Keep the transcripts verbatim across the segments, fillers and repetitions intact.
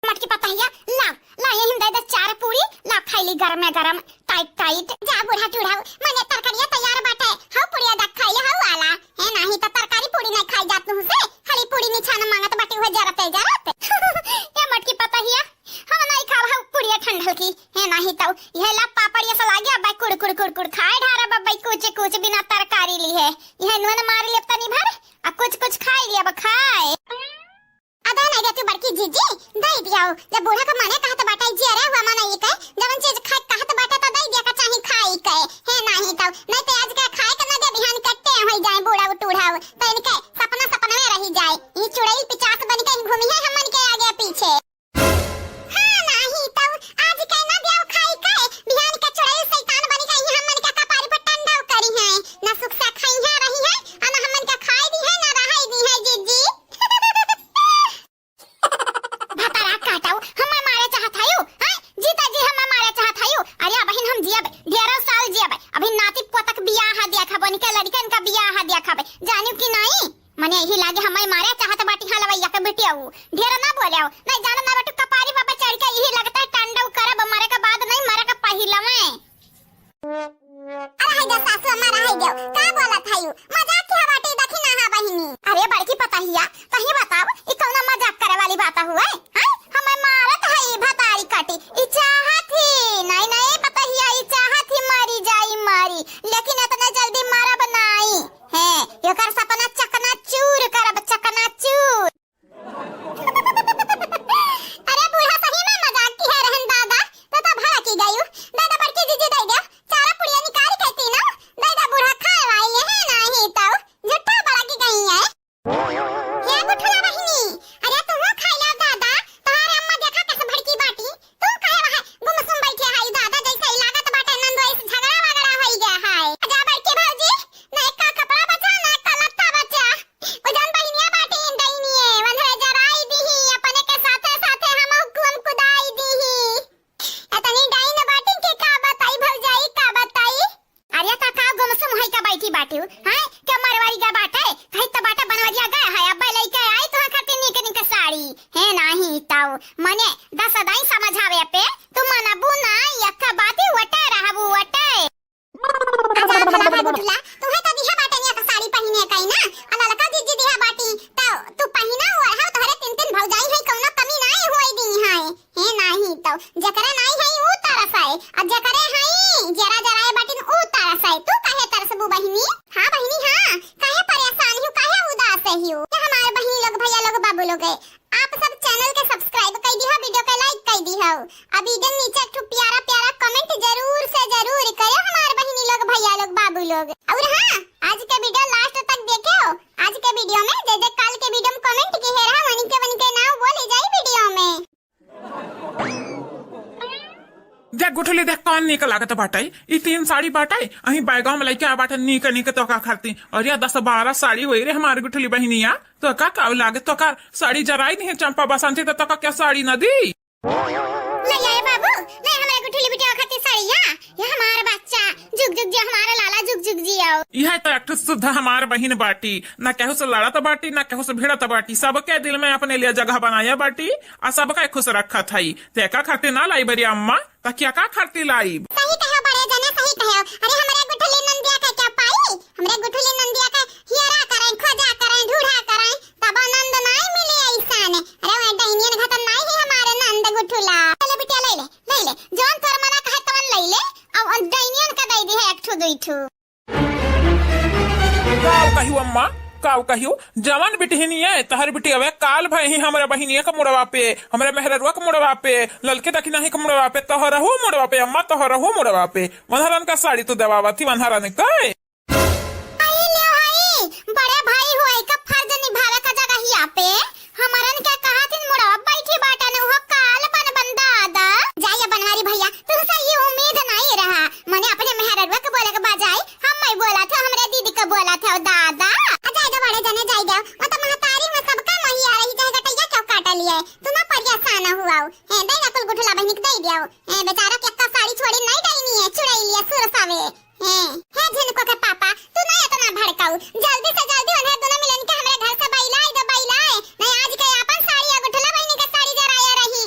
मटकी पतहिया, ला, ला, यही में दे दे चार पूरी, ला, खाई ली गरमे गरम, टाइट टाइट। जा बूढ़ा टूढ़ा, मने तरकारिया तैयार बाटे, हऊ पुड़िया दा खाई ले, हऊ वाला। हे नाही त तरकारी पूरी नहीं खाई जात तुहसे, खाली पूरी निछाना मांगत बाटी, उहे जरते जरत। ए मटकी पतहिया, हम नहीं खाब हऊ पुड़िया ठंडल की। हे नाही तऊ, यह ला पापड़ ये सा लागे, अब्बा कुड़ कुड़ कुड़ कुड़ खाए ढारा बब्बई, कुछ कुछ बिना तरकारी ली है। यह नून मार लेब तनी भर, आ कुछ कुछ खाई लेब खाए। अबे नहीं रे तू बड़की जीजी, दई दियाओ। जब बूढ़ा का मने कहत बाटे, जियरे हुआ मन ई के, जवन चीज खाए कहत बाटे, तो दई दिया का चाही खाई के। हे नाही तऊ, नहीं तो आज के खाए के ना दे, बिहान कट्टे होई जाए बूढ़ा टूढ़ाऊ, तो इनके सपना सपना में रही जाए। ई चुड़ैल पिचास बन के घूमी है हमन के आगे पीछे। हाँ, नाही तऊ, आज के ना दियाओ खाई के, बिहान के चुड़ैल शैतान बन के हमन के कपारी पर टंडव करी है, ना सुख से खाई है रही है, आ ना हमन के खाई दी है, ना रहाई दी है, जीजी। भतारा काटाऊ, हमें मारे चाहत हयू, हैं? जीता जी हमें मारे चाहत हयू। अरे अबहिन हम जियब, ढेरों साल जियब। अभी नाती पोतक बियाह देखब, उनके लड़कन का बियाह देखब। जानियो कि नहीं? मने यही लागे हमें मारे चाहत बाटी हलवैया के बिटियाऊ। ढेर ना बोलेऊ। नहीं जानो ना बेटू कपारी बाबा चढ़ के यही लगता है टंडव करब, मरे के बाद नहीं, मरे के पहिले में। अरे हाय गे सासू अम्मा, रहाई देव, का बोलत हयू? मजाक किहा बाटे, देखी ना हा बहिनी। अरे बड़की पतहिया, तही बताव, ई कौना मजाक करे वाली बात हुए? हैं? हमें मारत है ई भतारी काटी, ई चाहत ही, नहीं, नहीं पतहिया, ई चाहत ही मरी जाई मरी, लेकिन इतने जल्दी मरब नाई। हैं, एकर सपना चकनाचूर करब, चकनाचूर। अरे बूढ़ा सही में मजाक किहे रहन दादा, तो तो भड़की गयू। दादा बड़की जीजी दे दे, चारा पुड़िया निकाल के तीनों, दादा बूढ़ा खाए वाई है नाही तो, झूठा भड़की गई है। हे गुठला बहिनी, अरे तुहू खाई ला दादा, तोहार अम्मा देखा कैसे भड़की बाटी, तू काहे वहाँ गुमसुम बैठे हाई दादा, जैसे ही लागत बाटे नंदोई से झगड़ा वगड़ा होई गया है। जा बड़की भौजी, ना एक का कपड़ा बचा, ना एक का लत्ता बचा। ओ जौन बहिनिया बाटी, डैनिये, वन्हरे जराई दीही, अपने के साथे साथे हमहू कुम कुदाई दीही। एतनी डाइन बाटी के का बताई भौजाई, का बताई? अरे का, का गुमसुम होई का बैठी बाटी, हैं? के मरवारी गा बाटे? कही त बाटा बनवरिया गए है, अब्बे लइके आई तोहर खातिर नीक नीक साड़ी। हे नाही तऊ, मने दस दाई समझावे पे, तू मनबू ना, यक्का बाती वटे रहबू वटे। अच्छा, भला है गुठला, तुहे तो दिहा बाटे निया का साड़ी पहिने कई ना, आ ललका जीजी दिहा बाटी, तो तू पहिना ओढ़ा, तोहरे तीन तीन भौजाई है, कौनो कमी नाई होई दी है। हे नाही तो, जेकरे नाई है ऊ तरस है, आ जेकरे है, जरा जरा ए बाटिन ऊ तरस है, तू काहे तरसबू बहिनी? हाँ बहिनी हाँ, काहे परेशान हियो, काहे उदास हियो? ये हमार बहिनी लोग, भैया लोग, बाबू लोग है, आप सब channel के subscribe कई दिहा, video के like कई दिहा। अब video नीचे एक ठो प्यारा प्यारा comment जरूर से जरूर करो हमार बहिनी लोग, भैया लोग, बाबू लोग। और हाँ, आज के video last तक देखो। आज के video में जे जे काल के video में comment किहे रहा, वनिके वनिके नाव बोले जाई video में। देख गुठली, देख कौन नीक लागत बाटे। ई तीन साड़ी बाटे, अहीं बैगवा में लइके आ बाटे नीक नीक तोका खातिर। और या दस बारह साड़ी होई रे हमार गुठली बहिनिया, तोका का लागे? तोका साड़ी जराई नहीं चंपा बसंती, तो तोका क्या साड़ी न दी? ले आए बाबू, ले हमारे गुठली बिटिया खातिर साड़िया। ये हमार बच्चा, जुग जुग जियो हमारा लाला, जुग जुग जियो। यह तो एक ठो सुधा हमार बहिन बाटी, ना केहू से लड़त बाटी, ना केहू से भिड़त बाटी, सबके दिल में अपने लिए जगह बनाया बाटी, आ सबका खुश रखत हई। तेका खातिर ना लाई बरी अम्मा, त क्या का खातिर लाई? सही कहो बड़े जने, सही कहो। अरे हमरे गुठली नंदिया का क्या पाई? हमरे गुठली नंदिया का हियरा करें, खोजा करें, ढूढ़ा करें, तब नंद नाई मिले ऐसान। अरे वह डैनियन घतन नाई है हमारे नंद गुठुला। चले बिटिया, ले ले, ले ले, जौन तोर मना कहे तवन ले ले, अब उन डैनियन का दे दी है एक ठो दुई ठो। काव कहियो अम्मा, काव कहियो, जवन बिटिहनिया है, तहर बिटिया वे काल भई ही हमरे बहिनिया के मुड़वा पे, हमरे मेहररुआ के मुड़वा पे, ललके दखिनाही के मुड़वा पे, तोहरहू मुड़वा पे अम्मा, तोहरहू मुड़वा पे, वनहरन का साड़ी तू देवावत ही वनहरन के। आई ले भाई, बड़े भाई होए का फर्ज निभावे का जगहिया पे हमरन के कहातिन मुड़वा बैठी बाटन, उहो काल बन बन दादा। जाइए बनवारी भैया, तुमसे ये उम्मीद नहीं रहा। मने अपने मेहररुआ के बोले के बजाय हम मैं बोला था, हमरे दीदी के बोला था दादा। आ जाए दो बड़े जने, जाए दो। वो तो महतारी में सबका मोहिया रही, चाहे गटैया क्यों काट लिए। तू ना परेशान हुआ। ए, दे ना कुल गुठला बहिनी के दे दियो। ए, बेचारा के एक्का साड़ी छोड़ी नहीं डैनी है, चुड़ैल है, सुरसावे। हैं, हे झिनको के पापा, तू ना इतना भड़काऊ। जल्दी से जल्दी उन्हें दोनों मिलन के हमरे घर से बैलाए दो, बैलाए। नहीं आज के आपन साड़ी या गुठला बहिनी के साड़ी जराया रही।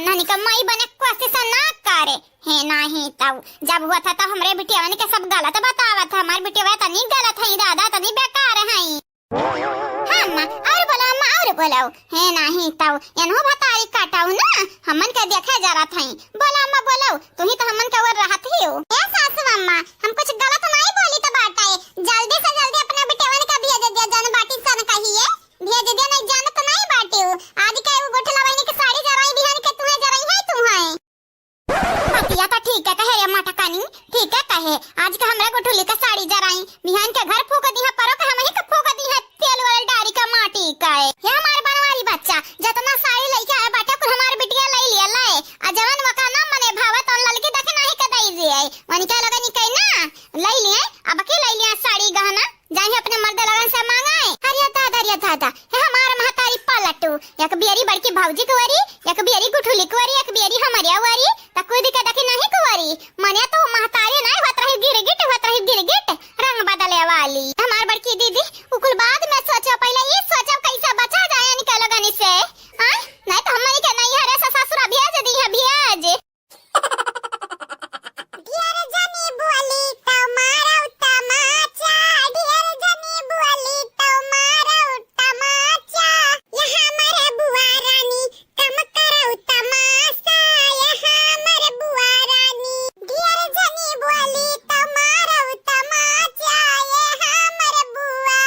तनिक माई बने कोशिश ना करे। हे नाही तउ, जब हुआ था तब हमरे बिटियावन के सब गलत बतावत है। हमार बिटिया तनी गलत है दादा, तनी बेकार है। हाँ अम्मा, और बोलो अम्मा, और बोलो। हे नाही तउ, एनहु भतारी काटउ ना, हमन के देखे जरत है। बोलो अम्मा, बोलो, तू ही तो हमन के ओर रहत ही हो। ए सासू अम्मा, हम कुछ गलत नहीं बोली तो बाटे। जल्दी से जल्दी अपने बिटियावन के भेज दिया, जन बाटी सन कहिए। भेज दिया, नहीं जानत नहीं बाटे हो। आज के एगो गोठला बहिनी के साड़ी जराई, बिहान के तुहे जराई है, तू है। बतिया तो ठीक है कहे रे मटकानी, ठीक है कहे। आज का हमरा गुठुली का साड़ी जराई, बिहान के घर फूक दी है, परो के हमही के फूक दी है, तेल वाल डारी का माटी का है। हे हमार बनवारी बच्चा, जतना साड़ी लइके आए बाटे, कुल हमार बिटिया लइ लिया, लए। आ जवन वका ना मने भावे, तवन ललकी दखिना ही के दई दिए। वनिका लगनी कही ना, लइ लिए, अब की लइ लिया साड़ी गहना। जाई अपने मर्द लगन से मांगाए। अरे दादा, अरे दादा, हे हमार महतारी पलटू, एक बियरी बड़की भौजी कुंवारी, एक बियरी गुठुली कुंवारी, एक बियरी हमरिया वारी, त कूद के देखी नहीं कुंवारी। मने तो महतारी नहीं होत रही, गिरगिट होत रही, गिरगिट, रंग बदले वाली। हमार बड़की दीदी, उ कुल बाद में सोचो, पहले ई सोचो कैसे बचा जाए इनके लगन से। आय, नहीं तो हमनी के नैहरे से ससुरा भेज दी है, भेज। ढेर जनी बोली तो मारौ तमाचा, ढेर जनी बोली तो मारौ तमाचा। यहाँ मरे बुआ रानी कम करौ तमाशा, यहाँ मरे बुआ रानी। ढेर जनी बोली तो मारौ तमाचा, यहाँ मरे बुआ।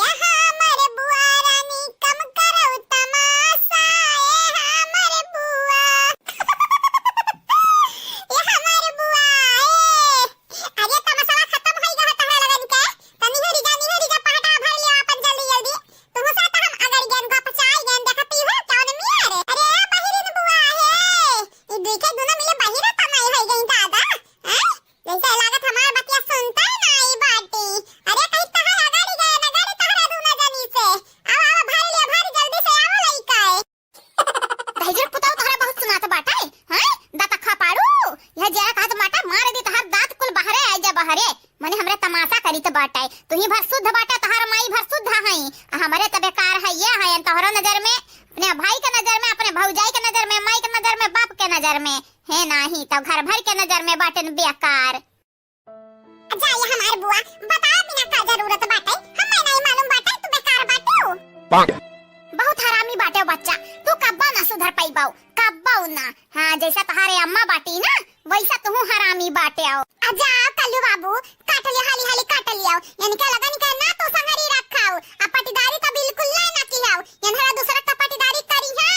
यहाँ मरे बुआ रानी कम करौ तमाशा, ए हमर बुआ। ए हमर बुआ, ए। अरे तमाशा खतम होई गवा तहरा लगन के। तनी हो रिजा, निहो रिजा, पहटा भर लिया अपन जल्दी जल्दी। तुहू सा त हम अगड़ गेन, गपचाई गेन, देखती हो कौन मियाँ रे। अरे ए बहिरिन बुआ हे। ई दुई के दुनो मिले बहिरा त नहीं होई गई दादा। हैं? जैसे लागत हमार बतिया सुनता ही नाई बाटी। अरे कहीं तहर अगाड़ी गए न गाड़ी तहरा दूना जनी से। आवा, आवा, भारी लिया, भारी जल्दी से आवा लइका है। दहिजर पुताऊ तहरा बहुत सुनात बाटे, हैं? दाँत खा पाड़ू। यह जेरा कहत बाटे मार दी तहर दाँत कुल बाहरे आइ जा बाहरे। मने हमरे तमाशा करीत बाटे। तुही भर शुद्ध बाटे, तहर माई भर शुद्ध हई। आ हमरे त बेकार है ये है, तोहरो नजर में, अपने भाई के नजर में, अपने भौजाई के नजर में, माई के नजर में, बाप के नजर में। हे नाही, तउ घर भर के नजर में बाटेन बेकार। जा ये हमार बुआ, बताए बिना का जरूरत बाटे? हमें नहीं मालूम बाटे, तू बेकार बाटे हो। बहुत हरामी बाटे हो बच्चा, तू कब्बा ना सुधर पाइबाऊ, कब्बाऊ ना। हाँ, जैसा तहारे अम्मा बाटी ना, वैसा तू हरामी बाटे हो। आ जा कल्लू बाबू, काट लिया, हाली हाली काट लिया। इनके लगन के ना तू संगरी रखाओ, आ पटीदारी तो बिल्कुल ले ना कियाओ। इन्हरा दूसरा का पटीदारी करी है,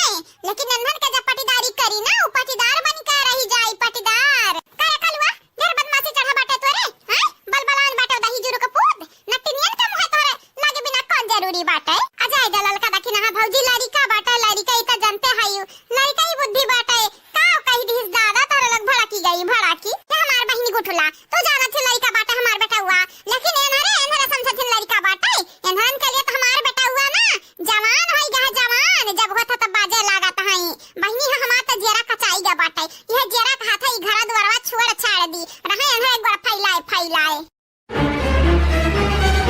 लेकिन इन्हन के जब पटीदारी करी ना, उ पटीदार बन के रही जाई, पटीदार। करे कलुआ, ढेर बदमाशी चढ़ा बाटे तोरे, हैं? बलबलान बाटे दही जुरु के पूत, नटिनियन के मुँहे तोरे लागे बिना कौन जरूरी बाटे? आ जाए दा ललका दखिनहा भौजी, लड़िका बाटे, लड़िका ई त जानते हयू, लड़िका ई बुद्धि बाटे, का कही दिहिस दादा, तोरे लोग भड़की गई, भड़की। हे हमार बहिनी गुठुला, तू जानत ही लड़िका बाटे हमार बेटउआ, लेकिन एन्हरे, एन्हरे समझत ही लड़िका बाटे, एन्हरन के लिए त हमार बेटउआ ना, जवान होई गए, जवान, जब होत ह तब बाजे लागत हई। बहिनी ह हमार त जेरा कचाई गा बाटे। यह जेरा कहत ह, ई घरा दुआरवा छोड़ छाड़ दी। रहे एन्हर एक बार फैलाए, फैलाए।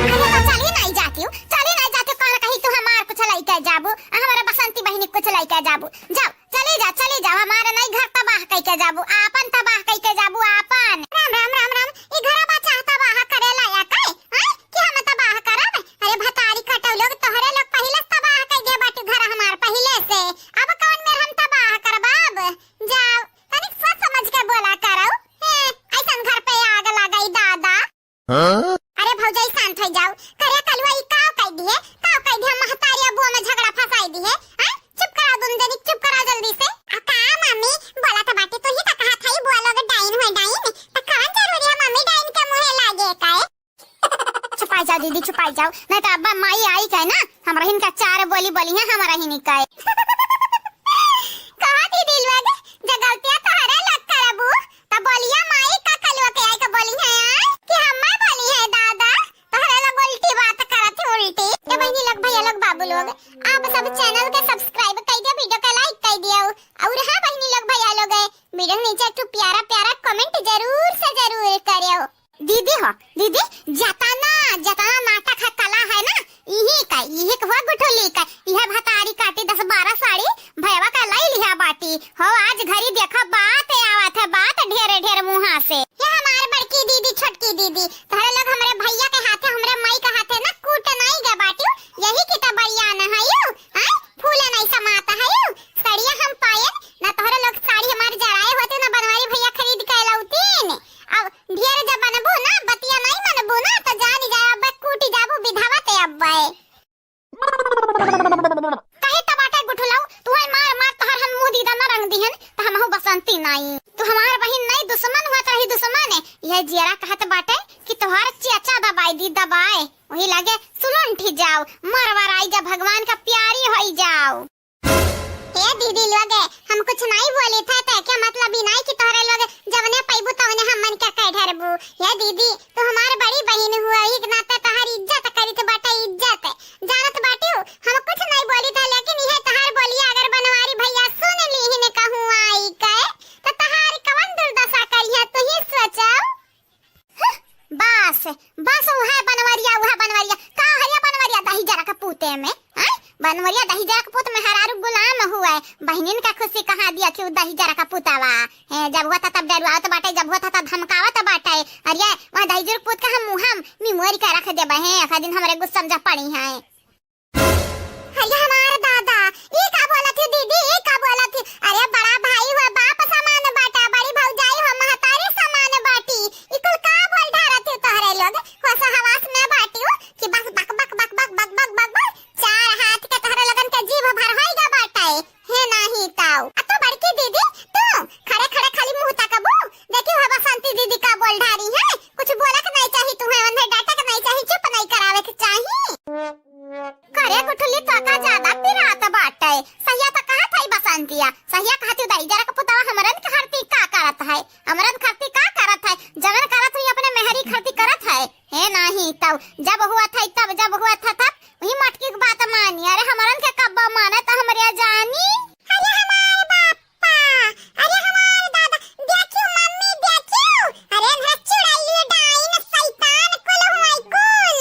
अरे तो चली नाई जाती हूँ, चली नाई जाती हूँ, कहाँ कहीं तू हमार कुछ लइके जाबू, आ हमारे बसंती बहिनी कुछ लइके जाबू। जाओ, चली जा, चली जा, हमार नहीं घर तबाह कइके जाबू, आपन तबाह कइके जाबू, आपन। राम, राम, राम, राम, ई घरा बचा तबाह करे लायक है, हैं? कि हम तबाह करब? अरे भतारी कटऊ लोग, तोहरे लोग पहिले तबाह कइ दे बाटू घर हमार पहिले से, अब कौन मेर हम तबाह करब? अब जाओ, तनिक सोच समझ के बोला करऊ। हैं, ऐसन घर पे आग लगई दादा। हाँ? अरे भौजाई, शांत हो जाओ। करे कलुआ, ई काव कह दिए, काव कह दिए, महतारी अबुआ में झगड़ा फंसाई दिए। हाँ? चुप कराओ दोनों जनी, चुप कराओ जल्दी से। आ का मम्मी, बोला तो बाटे, तू ही तो कहा था, ई बुआ लोग डाइन हुए, डाइन। तो कौन जरूरी है मम्मी डाइन के मुँहे लागे का है? छुपाई जाओ दीदी, छुपाई जाओ, नहीं तो अब्बा माई आई का है ना, हमरहिन का चार बोली बोली है, हमरहिन का है। कहा दीदी लोग, जे गलतियाँ तोहरे लोग करबू, त बोलिया माई का कलुआ के आई का बोली है, आय? कि हम्मे बोली है दादा, तोहरे लोग उल्टी बात करत ही उल्टी। ए बहिनी लोग, भैया लोग, बाबू लोग, आप सब channel के subscribe कर दियो, video के like कर दियो। और हाँ बहिनी लोग, भैया लोग, video के नीचे एक ठो प्यारा प्यारा comment जरूर से जरूर करियो। दीदी हो, दीदी, जतना, जतना नाटक है, कला है ना, इही का, इही का हुआ गुठुली का, इहे भतारी काटी दस बारह साड़ी, भयवा का लाई लिहा बाटी। ओ आज घरी देखा बात आवत है, बात ढेर ढेर मुँहा से। ये हमार बड़की दीदी, छोटकी दीदी, तोहरे लोग हमरे भैया के हाथे, हमरे माई के हाथे ना कूट नाई गा बाटिउ, यही की तो बरियान हयू, आय फूले नाई समात हयू। सड़िया हम पायन, ना तोहरे लोग साड़ी हमार जराए होते, ना बनवारी भैया खरीद के लौतीन। अब ढेर जब बनबू ना, बतिया नाई मनबू ना, तो जानी जाए अब कूटी जाबू विधवा ते अब। कही त बाटे गुठुलऊ, तुहई मार मार तोहर हम मुँह दीदा न रंग दिहन, त हमहू बसंती नाई। तू हमार बहिन नाई, दुश्मन हुआ त रही दुश्मन। यह जियरा कहत बाटे कि तोहर चेचा दबाई दी दबाए, वही लागे सुलंठी जाओ, मरवराई जा, भगवान का प्यारी होई जाओ। हे दीदी लोग, हम कुछ नाई बोली थे, त क्या मतलब ही नाई कि तोहरे लोग जवने पैबू तवने हमन के कह ढरबू। हे दीदी, तू हमार बड़ी बहिन हुआ, एक नाते तोहर इज्जत करी त बाटे इज्जत। जानत बाटिउ, हम कुछ नहीं बोली था, लेकिन यह तोहार बोलिया अगर बनवारी भैया सुन लीहिन कहूँ आई के, तो तोहार कवन दुर्दशा करिहे, तू ही सोचो। हं, बस, बस, उहे बनवरिया, उहे बनवरिया। का है ये बनवरिया? दही जरा के पूते में, हैं? बनवरिया दही जरा के पूत में हरारू गुलाम हुए। बहिनिन का खुशी कहाँ दिया कि उ दही जरा का पूतावा। हैं, जब हुआ था तब डरुआवत बाटे, जब हुआ था तब धमकावत बाटे। अरे, वह दही जरा के पूत का हम मुँह में मोरी के रख देबे हैं, एक दिन हमरे गुस्सा में जा पड़ी हैं। अरे हमार दादा, ई का बोलत ही दीदी, ई का बोलत ही? अरे बड़ा भाई हो बाप समान बाटा, बड़ी भौजाई हो महतारी समान बाटी। ई कुल का बोल ढारत ही तोहरे लोग? होश हवास में बाटिउ कि बस बक बक बक बक। चार हाथ के तोहरे लोगन के जीभ भर होई गा बाटे। हे नाही ताऊ। आ तू बड़की दीदी, तू खड़े खड़े खाली मुँह तकबू। देखी हो बसंती दीदी का बोल ढारी है। कुछ बोले के नहीं चाही, तुम्हें उन्हें डांटे के नहीं चाही, चुप नहीं करावे के चाही। करे गुठली तो का ज्यादा पिरात बाटे। सहिया तो कहत है बसंतिया, सहिया कहत है दही जरा के पुतवा हमरन के खरती का करत है, हमरन खरती का करत है, जवन करत है अपने मेहरी खरती करत है। हे नाही तब जब हुआ था तब, जब हुआ था तब वही मटकी के बात मानी। अरे हमरन के कब्बा माने तो हमरे जानी। अरे हमार बापा, अरे हमार दादा, देखियो मम्मी देखियो, अरे ना चुड़ैल डाइन शैतान कुल हुआई कुल।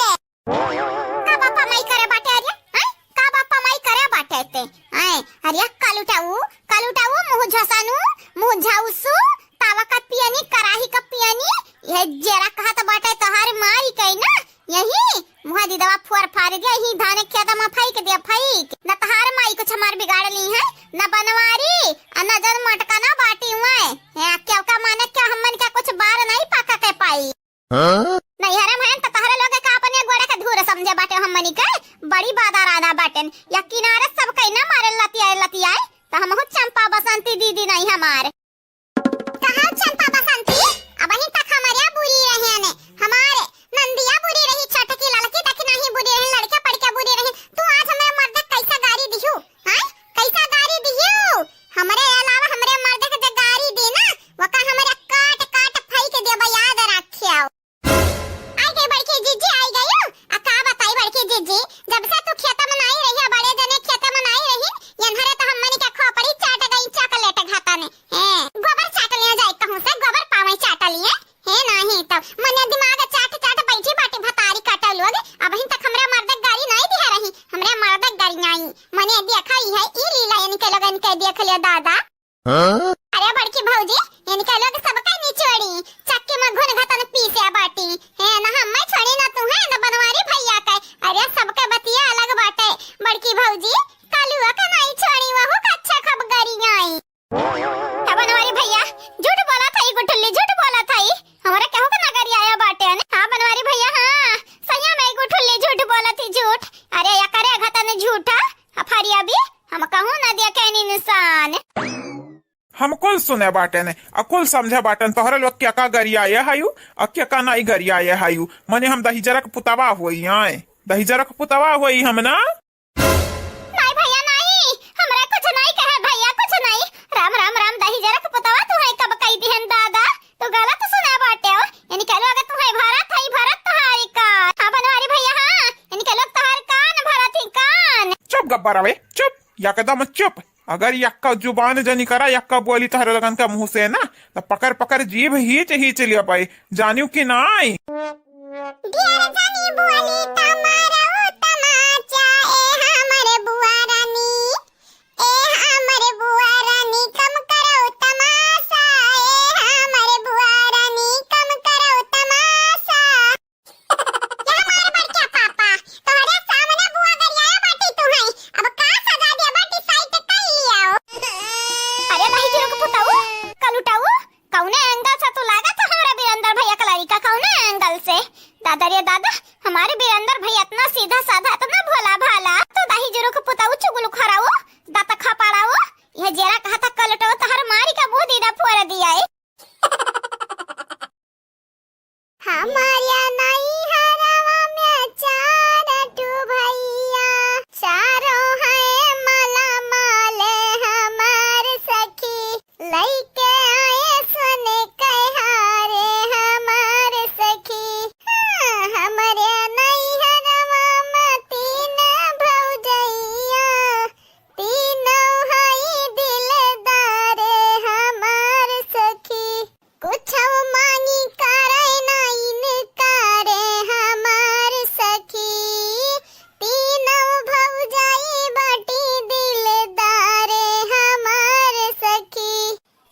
का बापा माई करे बाटे अरे? हैं? का बापा माई करे बाटे ते? हैं? अरे कालूटा ऊ, कालूटा ऊ मुँह झसानू, मुँह झाउसू, तावा का पियनी, कराही का पियनी, ये जेरा कहत बाटे तोहार माई के ना, यही मुँह दिदवा फोर फार दिया, यही धान खेत में फेंक दिया, फेंक। न तोहार माई कुछ हमार बिगाड़ ली है, न बनवारी, आ न जन मटका ना बाटी हुए। हैं, क्या का माने क्या हमन क्या कुछ बार नहीं पाका के पाई। हाँ? नैहरे में त तहरे लोग का अपने गोड़े के धूर समझे बाटे हमनी के, बड़ी बादा राधा बाटेन। या किनारे सब कई ना मारे लतियाए लतियाए, त हमहू चंपा बसंती दीदी नहीं हमार। कहाँ चंपा बसंती? अबहीं तक हमरे बुरी रहे ने, हमारे नंदिया बुरी रही, छोटकी लड़की तक नहीं बुरी रही, लड़के पड़के बुरी रही। तू आज हमरे मर्द कैसा गारी दिहू? हाँ? कैसा गारी दिहू? हमरे अलावा हमरे मर्द के जे गारी दी ना, वका हमरे काट काट फेंक देबे, याद रखियो। आई गई बड़की जीजी, आई गई हो। आ का बताई बड़की जीजी, जब से तू खेत में नाई रही, बड़े जने खेत में नाई रही, यन्हरे तो हमनी के खोपड़ी चाट गई चॉकलेट घाटा ने। हैं, गोबर चाट लिया जाए कहूँ से, गोबर पावे चाट लिए। हे नाही तो मने दिमाग चाट चाट बैठी बाटी भतारी काटे लोग। अबहिन तक हमरे मर्द गारी नाई दिया रही, हमरे मर्द गारी नाई। मने देखा ही है ई लीला इनके लोगन के, देख लियो दादा। हाँ? अरे बड़की भौजी, इनके लोग सबका निचोड़ी, चक्की में घुन घतन पीसे बाटी। हे ना हम मैं छोड़ी ना तू है ना बनवारी भैया के। अरे सबके बतिया अलग बाटे। बड़की भौजी, कालुआ का नाई छोड़ी, वहू का अच्छा खब गारी आई। हाँ बनवारी भैया, झूठ बोला था ई गुठुल्ली, झूठ बोला था ई। हमारा केहू के नगरी आया बाटे ने। हाँ बनवारी भैया, हाँ, सैया में ई गुठुल्ली झूठ बोला थी, झूठ। अरे या करे घतन झूठा, अफरिया भी, हम कहूँ ना देखे नी निशान। हम कुल सुने बाटे ने, आ कुल समझे बाटन, तोहरे लोग क्या का गरियाए हायु, आ क्या का नाई गरियाए हायु। मने हम दहिजरक पुतवा होई आए, दहिजरक पुतवा होई हम ना। नाई भैया नाई, हमरा कुछ नाई कहे भैया, कुछ नाई। राम राम राम, दहिजरक पुतवा तू है कब कई दिहन दादा, तू गलत सुने बाटे हो। इनके लोग तू है भरत है, भरत तोहारी कान। हाँ बनवारी भैया हाँ, इनके लोग तोहार कान भरत ही कान। चुप गब्बर अबे, चुप, एकदम चुप। अगर यक्का जुबान जनी करा, यक्का बोली तहरे लगन का मुँह से ना, त पकड़ पकड़ जीभ हीच हीच लिया पाई, जानियो कि नाई। ढेर जनी बोली त मारऊ तमाचा, ए हमर बुआ रानी, ए हमर बुआ रानी, कम कर दिया है। हमारे नैहरवा में चार ठो भैया, चारों हैं मालामाल हमार सखी। लइके आए सोने के हार हमार सखी। हाँ, हमरे नैहरवा में तीन भौजैया, तीनों हई दिलदार हमार सखी। कुछ मांगी करे ना इनकार हमार सखी। तीनों भौजाई बाटी दिलदार हमार सखी।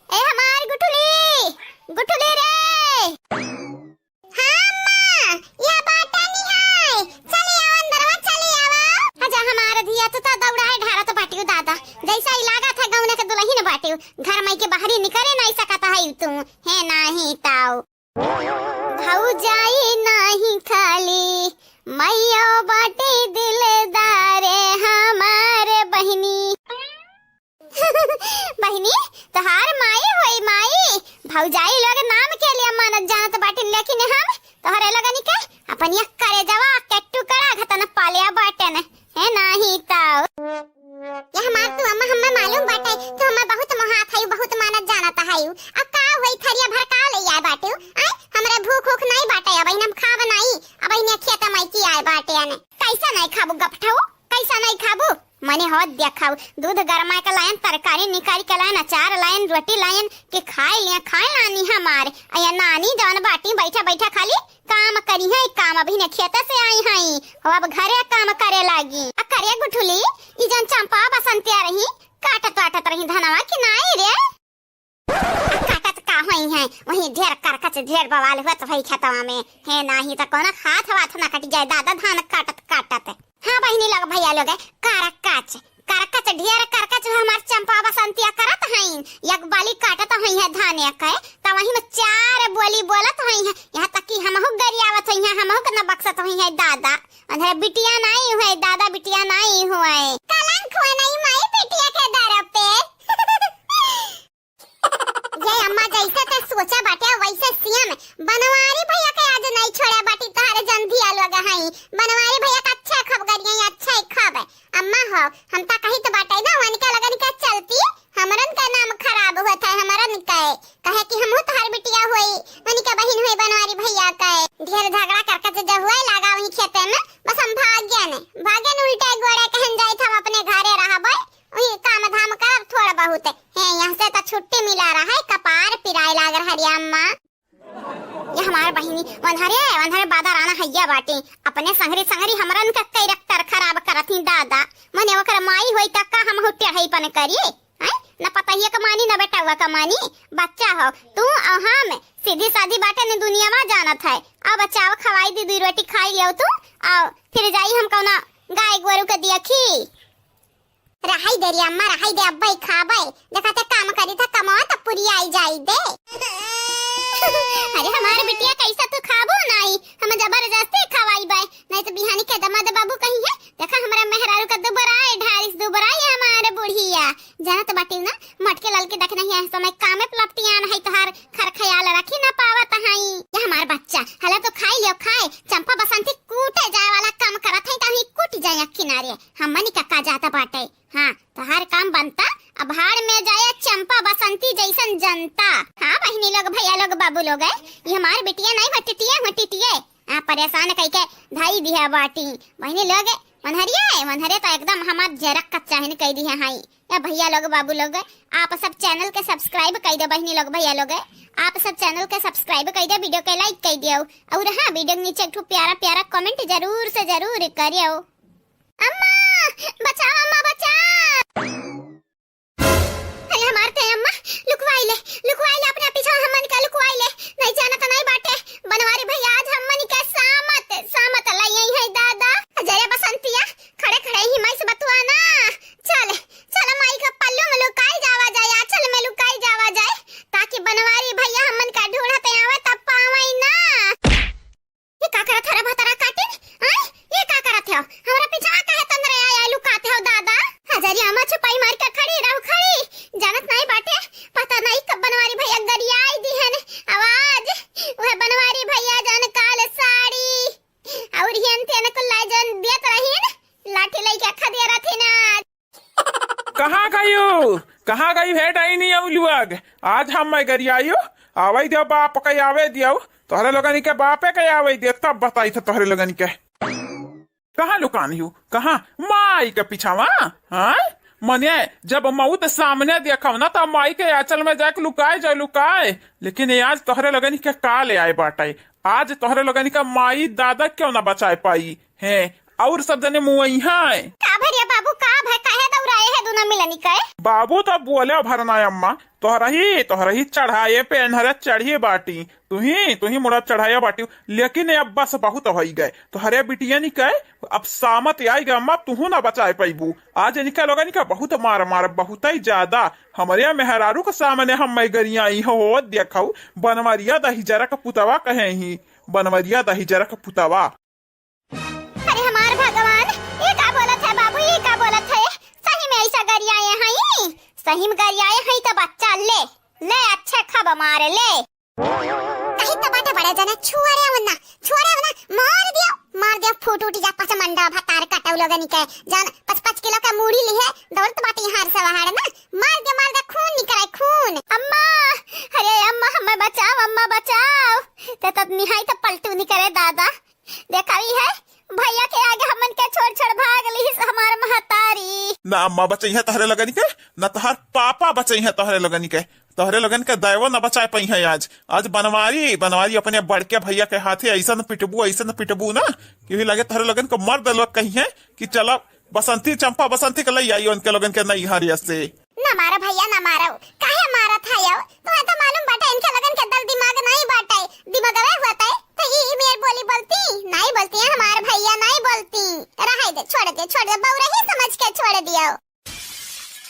ए हमार गुठुली, गुठुली रे। हाँ अम्मा, या बाटा निहाय, चली आवा अंदरवा, चली आवा। अच्छा हमार धिया तो, तो दौड़ाए ढारत बाटिउ दादा, जैसा ही लागत है गौने के दुलहिन बाटिउ, घर मई के बाहरी निकरे नहीं सकत है तू, है नाही ताऊ। भौजाई नाही खाली, मैयो बाटी दिलदार हमार बहिनी। बहिनी, तोहार माई होई माई। भौजाई लोग नाम के लिए मानत जानत बाटिन, लेकिन हम तोहरे लोगनी के अपनिया करेजवा के टुकड़ा घतन पालिया बाटेन, है नाही ताऊ। ये हमार तू अम्मा, हम्मे मालूम बाटे, तू हम्मे बहुत मोहात हयू, बहुत मानत जानत हयू। अब का होई, थरिया भर का ले आए बाटे? आय, हमरे भूख उख नहीं बाटे, अब हम खाब नहीं, अब इन्हें खेत माई की आए बाटे ने। कैसा नहीं खाबू गपठऊ, कैसा नहीं खाबू? मने हो देखाऊ, दूध गरमा के लायन, तरकारी निकाल के लायन, अचार लायन, रोटी लायन, के खाए लिया, खाए लानी हमार। अया नानी जौन बाटी बैठा बैठा खाली काम करी है, काम अभी ने खेते से आई है, हो अब घरे काम करे लागी। आ करे गुठुली, ई जौन चंपा बसंतिया रही, काटत वाटत रही धनवा कि नाई रे? काटत का होई है, वही ढेर करकच, ढेर बवाल होत होई खेतवा में। हे नाही त कौनो हाथ वाथ ना कट जाए दादा, धान काटत काटत। हाँ बहिनी लोग, भैया लोग, करकच, करकच, ढेर करकच हमार चंपा बसंतिया करत हईन। एक बाली काटत होई है धान एक है, त वही में चार बोली बोलत होई है। यहाँ तक कि हमहू गरियावत होई है, हमहू के न बक्सत होई है दादा। अंधरे बिटिया नाई हुए दादा, बिटिया नाई हुए। कलंक हुए नहीं माई बिटिया के दर पे। ये अम्मा, जैसे ते सोचा बाटे वैसे सेम। बनवारी भैया के आज नहीं छोड़ा बाटी तोहरे जंधिया लोग हई। बनवारी भैया के अच्छे खब गरिया, अच्छे खब। अम्मा हो, हम ता कही तो बाटे ना, उनके लगन के चलती हमरन का नाम खराब होत है, हमरन के। कहे कि हमहू तोहर बिटिया होई, उनके बहिन होई बनवारी भैया के। ढेर झगड़ा करके जे हुए लागा वही खेते में, बस हम भाग्य ने, भाग्य ने उल्टे गोड़े कहन जाइत हम अपने घरे रहबे। उही काम धाम करब थोड़ बहुत। हे, यहाँ से तो छुट्टी मिला रहा है, कपार पिराए लाग रहा रे अम्मा। ये हमार बहिनी, वन्हरे, वन्हरे बादा राना हैया बाटे। अपने संगरी, संगरी हमरन का कैरेक्टर खराब करत ही दादा। मने ओकर माई होई त का हमहू टेढ़ईपन करी? हैं? न पतहिया का मानी, न बेटवा का मानी। बच्चा हो, तू और हम सीधी साधी बाटे ने दुनिया में जानत है। अब बच्चा खवाई दी, दुई रोटी खाई लियो तू, और फिर जाई हम कौना गाय गोरू के दिया खी। रहाई दे रे अम्मा, रहाई दे, अब्बे खाबे। देखा ते काम करी था, कमावा त पुरियाई जाई दे। अरे हमार बिटिया, कैसा तू खाबो नाई? हम जबरदस्ती खवाई बे, नहीं तो बिहानी के दमाद बाबू कही है, देखा हमरा मेहरारू का दुबराए ढारिस, दुबराए हमार बुढ़िया। जानत बाटी ना, मटके लाल के देख नहीं है समय कामे पलपटियान है तोहार, खर ख्याल रखी ना पावत हई। ये हमार बच्चा, हला तो खाई लियो, खाए, चंपा बसंती कूटे जाए वाला काम करत है, तहीं कूट जाए किनारे। हमनी का का जात बाटे? हाँ, तोहार काम बनता, अब भाड़ में जाए चंपा बसंती जैसन जनता। हाँ बहिनी लोग, भैया लोग, बाबू लोग, ये हमार बिटिया नहीं हो, टिटिए हो, टिटिए। हाँ, परेशान कई के धाई दिया बाटी। बहिनी लोग, वन्हरिया है, वन्हरे तो एकदम हमार जरक कच्चा हिन कई दिया हाई। या भैया लोग, बाबू लोग, आप सब चैनल के सब्सक्राइब कई दे, बहिनी लोग, भैया लोग, आप सब चैनल के सब्सक्राइब कई दे, वीडियो के लाइक कई दियो। और हाँ, वीडियो के नीचे एक ठो प्यारा प्यारा कमेंट जरूर से जरूर करियो। अम्मा, बचाओ अम्मा, बचाओ। अरे हमार ते अम्मा, लुकवाई ले, लुकवाई ले, अपने पीछे हमन का लुकवाई ले। नहीं जाना तो नहीं बाटे, बनवारी भैया आज हमन का सामत, सामत लाई है दादा। अजय बसंतिया, खड़े खड़े ही मैं से बतुआ ना। चल, चल माई का पल्लू में लुकाई जावा जाए, आंचल में लुकाई जावा जाए, ताकि बनवारी भैया हमन का ढूंढते आवे तब पावे ना। ये का करत हरा भतरा काटिन? आय, ये का करत हो? हमरा पीछा काहे तंद्रे आया लुकाते हो दादा? हजारी अम्मा छुपाई मार के खड़ी रहो खड़ी। जानत नहीं बाटे, पता नहीं कब बनवारी भैया कहाँ गई है डाइनी अउलुअग? आज हम मैं गरियाइयो, आवै दियो बाप के आवै दियो, तोहरे लोगन के बापे के आवै दियो, तब बताई था तोहरे लोगन के। कहाँ लुकानी हूँ? कहाँ? माई के पीछावा? हाँ? मने जब मौत सामने देखब ना, तब माई के आंचल में जाके लुकाए जाओ, लुकाए। लेकिन ये आज तोहरे लोगन के का ले आए बाटे? आज तोहरे लोगन का माई दादा क्यों ना बचाए पाई हैं? और सब जने मुआई हैं। का भरिया बाबू, का भय, काहे दौड़ाए है दुनो मिलनी के? बाबू तो बोले भरना अम्मा, तोहरा ही, तोहरा ही चढ़ाए पे एन्हरे चढ़ी बाटी। तुही, तुही मुड़ा चढ़ाया बाटी, लेकिन अब बस बहुत होई गए। तोहरे बिटिया नी कहे, अब सामत आई गए अम्मा, तुहू ना बचाए पैबू। आज इनका लोगन का बहुत मार मार, बहुत ही ज्यादा। हमरे मेहरारू के सामने हम मैं गरियाई हो, देखऊ, बनवरिया दहिजरा के पुतवा कहे ही, बनवरिया दहिजरा के पुतवा। अरे हमार भगवान, ये का बोलत है बाबू, ये का बोलत है? सही में ऐसा गरियाए हैं? सही में गरियाए हैं तो बच्चा ले, ले अच्छे खब मारे ले। कहीं तो बाटे बड़े जने, छोड़े वरना, छोड़े वरना, मार दियो, मार दियो, फूट उठ जा पचमंडा भतार कटऊ लोगन के, जान पच पच किलो का मूड़ी लिहे, दौड़त बाटे यहाँ से वहाड़ ना, मार दे, मार दे, खून निकले, खून। अम्मा, अरे अम्मा, हमें बचाओ, अम्मा बचाओ। ते तब निहाई तो पलटू निकले दादा। देखा ही है, भैया के आगे हमन के छोड़ छोड़ भाग ली हमार महतारी। ना अम्मा बचई है तोहरे लगन के, ना तोहर पापा बचई है तोहरे लगन के। तोहरे लगन के दैवो ना बचाए पई है आज। आज बनवारी, बनवारी अपने बड़के भैया के हाथे ऐसन पिटबू, ऐसन पिटबू ना कि भी लगे तोहरे लगन के मर देलो कही है कि चलो बसंती, चंपा बसंती के लई आई उनके लगन के नैहरिया से। ना मारो भैया, ना मारो। काहे मारत है यो? तुम्हें तो मालूम बाटे इनके लगन के दल दिमाग नहीं बाटे। दिमागवे होते तो ई मेर बोली बोलती? नहीं बोलती है हमार भैया, नहीं बोलती। रहे दे, छोड़ दे, छोड़ दे, बउरही समझ के छोड़ दियो।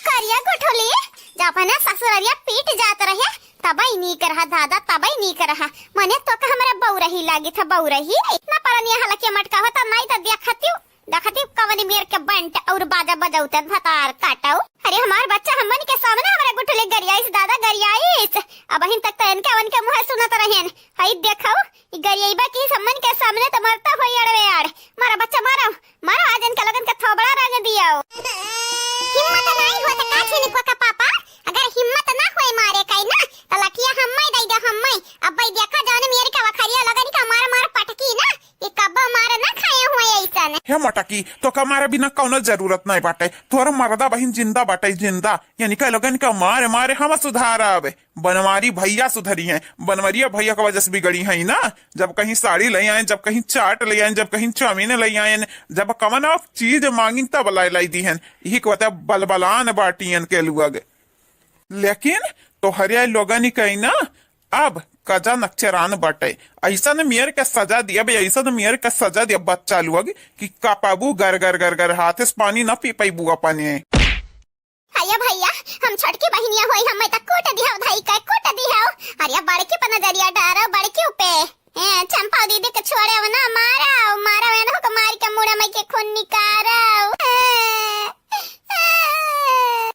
करिया गुठुली, जब अपने ससुररिया पीट जात रहे, तबई नीक रहा दादा, तबई नीक रहा। मने तो का हमरे बउरही लागी था, बउरही। ना परनिया हलकिया मटका होता, नहीं तो देखतियो, देखतियो कवनी मेर के बंट और बाजा बजौते भतार काटौ। अरे हमार बच्चा हमन के सामने हमरे गुठुली गरियाइस दादा, गरियाइस। अबहिन तक तो इनके उनके मुँह सुनत रहेन। हई देखौ, ई गरियैबा की हमन के सामने तो मरता होई अड़वे अड़। मारा बच्चा मारो, मारो, आज इनके लगन के थोबड़ा रंग दियो। हिम्मत नाई होत का छिनको का पापा? अगर हिम्मत ना होए मारे कई ना, तो लठिया हम्मै दई दे, हम्मै। अब्बै देखा जौन मेर के वखरिया लगन का मार मार पटकी ना, ये कब्बो मार ना खाए हुए ऐसन। हे मटकी, तो का मारे बिना कौनो जरूरत नहीं बाटे। तोहर मरदा बहिन जिंदा बाटे, जिंदा। यानी का लगन का मारे मारे हम सुधारब। बनवारी भैया सुधरी हैं, बनवरिया भैया के वजह से बिगड़ी हैं ना। जब कहीं साड़ी ले आए, जब कहीं चाट ले आए, जब कहीं चाउमीन ले आए, जब कवन चीज मांगिन तब लाई लाई दी हैं। यही के बता बलबलान बाटियन के लुअग। लेकिन तोहरे लोगन कही ना, अब कजा नक्चरान बाटे। ऐसन मेर के सजा दिया बे, ऐसन मेर के सजा दिया बच्चा लोग कि कपाबू गर गर गर गर, हाथ से पानी न पी पैबू अपने। अरे भैया, हम छोटकी बहिनिया होई, हमें त कूट दिहौ, धई के कूट दिहौ। अरे बड़की पर नजरिया डारो, बड़की पे। ए, चंपा दीदी के छोड़े हो ना, मारा, मारा, एनहु के मार के मुड़ा में के खून निकारो। ए, ए।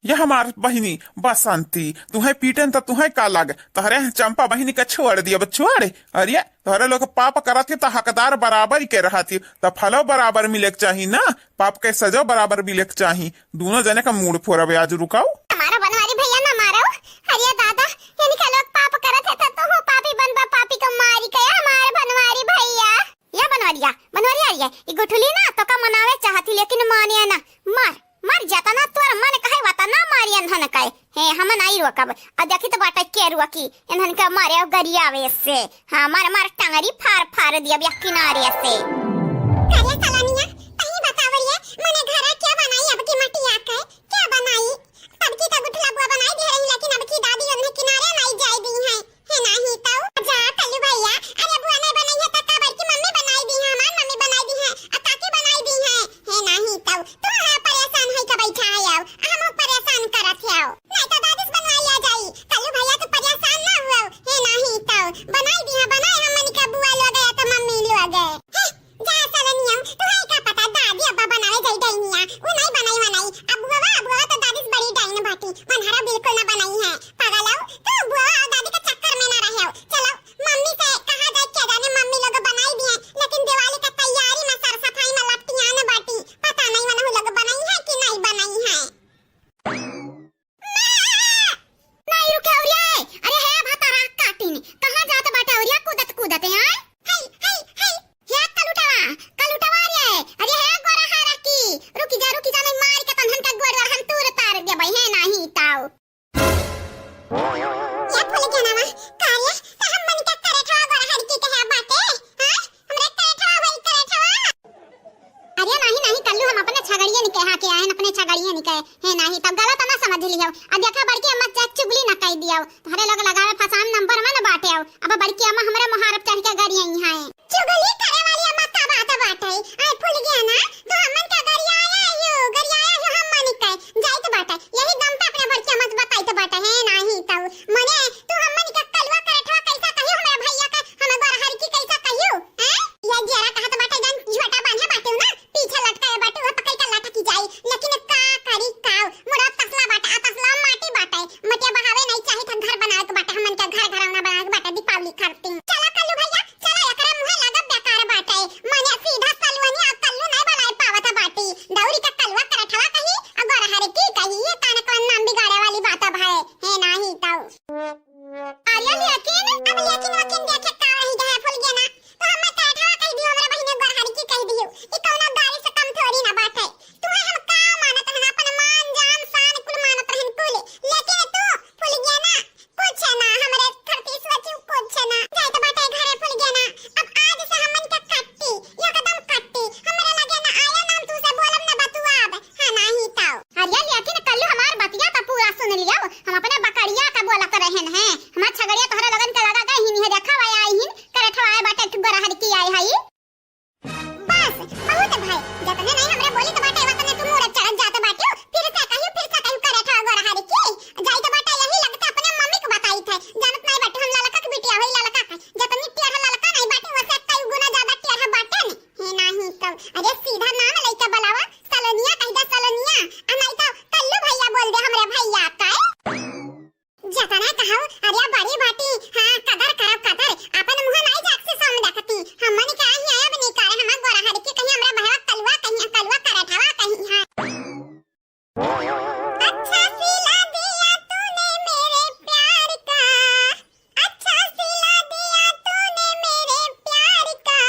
ये हमार बहिनी बसंती, तुहे पीटन त तुहे का लाग? तोहरे चंपा बहिनी के छोड़ दिया, अब छोड़। अरे, तोहरे लोग पाप करत ही त हकदार बराबर ही के रहत ही, त फलो बराबर मिले के चाही ना, पाप के सजो बराबर मिले के चाही। दोनों जने का मूड़ फोरबे आज, रुकाओ। हमारा बनवारी भैया ना मारो। अरे दादा, इनका लोग पाप करत है त तू पापी बनबा, पापी को मारी के हमार बनवारी भैया। या बनवरिया, बनवरिया रे, ई गुठुली ना तो का मनावे चाहती लेकिन मानिया ना। मार, मार जाता ना तोर मन कहे वाता ना मारियन धन कहे। हे, हम नाई रोकब। आ देखी तो बाटे के रोकी, इन्हन का मारे गरियावे से। हाँ, मार, मार टंगरी फार, फार दिया बिया किनारे से। अरे सलोनिया, तही बतावरिया, मने घरा क्या बनाई अब की मटिया के? क्या बनाई? सबकी तो गुठला बुआ बनाई दे रही, लेकिन अब की दादी उन्हें किनारे नाई जाए दी हैं। है नाही तौ। जा कल्लू भैया, अरे बुआ नहीं बनाई है त का बड़की मम्मी बनाई दी है, हमार मम्मी बनाई दी है, आ काकी बनाई दी है। है नाही तौ। तू है परेशान है का बैठा है आओ, आ हम परेशान करत है आओ। नहीं तो दादी से बनवाई आ जाई। कल्लू भैया तू परेशान ना हुआ। है नाही तौ। बनाई दी है, बनाए हमन का बुआ लोग या तो मम्मी लोग। हैं, जा सलोनिया, तू है का पता दादी अब्बा बनावे जाई डैनिया। वो नहीं बनाई वनाई। अब बुआ, बुआ तो दादी से बड़ी गावे फसाम नंबर वन बाटे। अब बड़की अम्मा हमरे मुहारब चढ़ के गरियाई हैं। चुगली करे वाली अम्मा का बात बाटे? आय फुलगेना, तो हमन का गरियाया हो, गरियाया हो हमन के। जाइत बाटे, यही दम पे अपने बड़की अम्मा से बताइत बाटे, है नाही तउ। मने, तू हमन का कलुआ करठवा कैसा कहियो हमरे भैया का, हम गोरहर की कैसा कहियो, हैं? ये जरा कहत बाटे जन झोटा बांधे बाटे ना, पीछे लटकाए बाटे, उहे पकड़ के लटकी जाई। लेकिन का करी काव, मोरा तसला बाटे, आ तसला माटी बाटे। मटिया बहावे नहीं चाही त घर बनावे के बाटे, हमन के घर घरौना बनावे के बाटे दीपावली खातिर। चला कल्लू भैया, चला एकरा मुहे लागब बेकार बाटे। मने सीधा सलवनिया कल्लू नहीं बनाए पावत बाटी। दौरी के कलुआ करठवा कही, आ गोरहर की कही, ये कान कवन नाम बिगाड़े वाली बात अब है, है नाही तउ। अरे लेकिन, अब लेकिन वकिन देखे का रही गए फुलगेना। तो हमें करठवा कह दियो, हमरा बहिने गोरहर की कह दियो। ई कौनो गाली से कम थोड़ी ना बात है। तुम्हें हम का मानत रहन, अपन मान, जान, शान कुल मानत रहन कुल। लेकिन तू फुलगेना, कुछ ना, हमरे धरती सोची कुछ ना। जाइत बाटे घरे फुलगेना। अब आज से हमन के कट्टी, एकदम कट्टी। हमरे लगे ना आयो ना, हम तू से बोलब ना बतुआब। हाँ, नाही तउ। अरे लेकिन कल्लू हमार बतिया त पूरा सुन लियो। हम अपने बकरिया का बोलत रहन हैं। हमार छगड़िया तोहरे लोगन के लगा गए हिन, है देखा वया आई हिन, करठवा आए बाटे, एक ठो गोरहर की आए हई। बस, बहुत भाई, जतने नहीं हमरे बोली त बाटे, वतने तू मूड़ चढ़त जात बाटियो। फिर से कहियो, फिर से कहियो करठवा गोरहर की। जाइत बाटे यही लगता अपने मम्मी को बताई थे। जानत नहीं बाटे हम ललका के बिटिया होई ललका का। जतनी टेढ़ा ललका नहीं बाटे, वसे कई गुना ज्यादा टेढ़ा बाटे ने। हे नाही तउ, अरे सीधा नाम लइके बुलावा, सलोनिया कहि दे, सलोनिया। आ नाहीं तउ कल्लू भइया बोल दे, हमरे भइया का। जतना कहउ, अरे बड़ी बाटी, हाँ, कदर करब कदर, आपन मुँह नाहीं जाग से सामने देखती, हमनी का ही आया बनी करे, हमार गोरा हरी की कहीं हमरा भइया कलुआ कहीं, कलुआ करठवा कहीं, हाँ। अच्छा सिला दिया तूने मेरे प्यार का, अच्छा सिला दिया तूने मेरे प्यार का,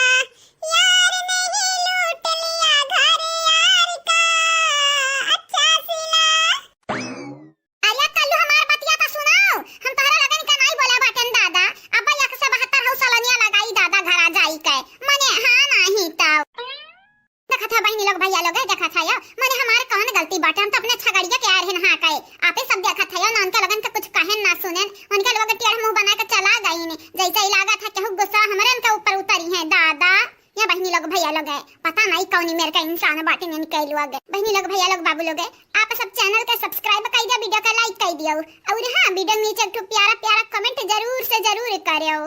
यार ने ही लूट लिया घर यार का। अच्छा सिला। अरे कल्लू हमार बतिया त सुनाओ, हम तोहरा लगन का नाहीं बोला बाटन दादा, अब एक से बहत्तर हौ सलोनिया लगाई दादा घरा जाई के, मने हाँ नाहीं तउ। देखत है बहिनी लोग, भइया लोग, देखत है यो, मने हमार कौन गलती बाटे, हम त अपने छगड़िया के आए रहन हाँ कहे, आपे सब देखत है यो, ना उनके लोगन के कुछ कहेन ना सुनेन, उनके लोग टेढ़ मुँह बना के चला गइन, जैसे ही लागत है केहू गुस्सा हमरे उनके ऊपर उतरी है दादा। ये बहिनी लोग, भइया लोग है, पता नाहीं कौनी मेर का इंसान बाटे इनके लोग, बहिनी लोग, भइया लोग, बाबू लोग है, आप सब channel के subscribe कइ दिया, video का like कइ दियो, और हाँ, video नीचे एक ठो प्यारा प्यारा comment जरूर से जरूर करियो।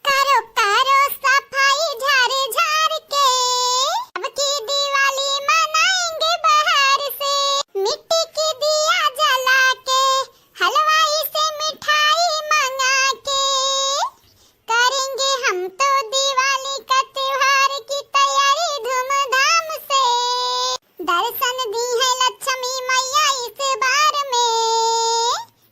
करो करो सफाई झार झार के, अब की दिवाली मनाएंगे बहार से। मिट्टी की दिया जला के, हलवाई से मिठाई मंगा के, करेंगे हम तो दिवाली का त्योहार की तैयारी धूमधाम से। दर्शन दी है लक्ष्मी मैया इस बार में,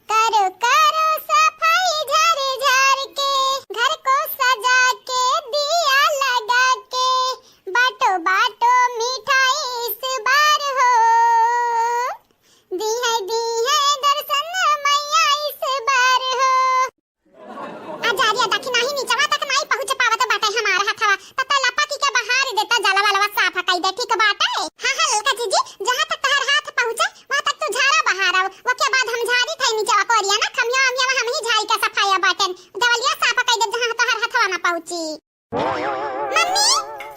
करो करो सफाई झार झार के, घर को सजा के, दिया लगा के, बाँटो बाँटो मिठाई इस बार हो, दी है दी है दर्शन मैया इस बार हो। आ जा रे, देखी नाहीं, निचवा तक नाहीं पहुँच पावत बाटे हमार हथवा, त तो लपकी के बहार देता, जलवा वलवा साफ कइ दे, ठीक बाटे? हाँ, हाँ, ललका जीजी, जहाँ तक तोहर हाथ पहुँचे, वहाँ तक तू झारा बहारा, ओके बाद हम झारी थे निचवा कोरिया ना, खमिया अमिया हम ही झारी के सफाया बाटेन, देवलिया साफ कइ दे, जहाँ तोहर हथवा ना पहुँची। मम्मी,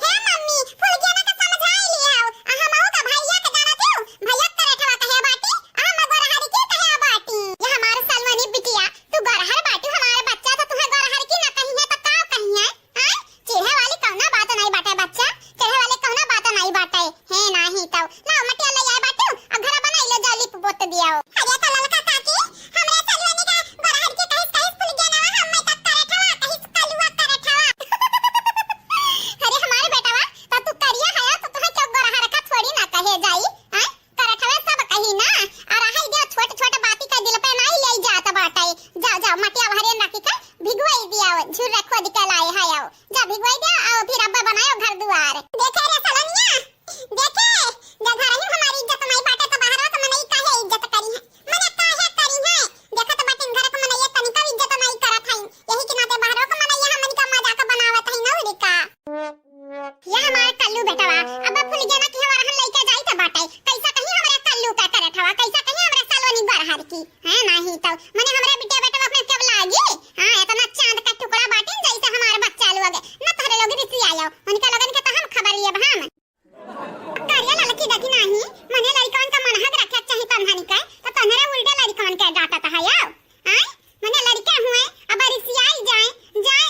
हे मम्मी, फुलगिया ना के समझाई लियाओ, आ हमहू का भइया के जानत हो, भइया के करठवा कहे बाटी, आ हम गोरहरी के कहे बाटी। ये हमार सलवनी बिटिया, तू गोरहर बाटू, हमार बच्चा तो तुहे गोरहर की ना कही है, तो का कही है? हाँ? चिढ़े वाली कौना बात नाहीं बाटे बच्चा, चिढ़े वाली कौना बात नाहीं बाटे, हे नाहीं तउ। लाओ मटिया ले आए बाटू, अब घरा बनाई लो, जाओ लीप पोत दियाओ। अरे तो ललका काकी, हमरे सलवनी का नाही तो, मने हमरा बिटिया बेटवा अपने कब लागी? हाँ, इतना चांद का टुकड़ा बाटिन जैसे हमार बच्चा लोग। न तोहरे लोग रिसियायो, उनका लोगन के तो हम खबर लिए हम। करिया ललकी देखी नाही, मने लड़कन का मनहक रखे चाही तन्हनी के, तो तन्हरे उल्टे लड़कन के डांटत है यो। आय, मने लड़के हुए, अब रिसियाई जाए, जाए,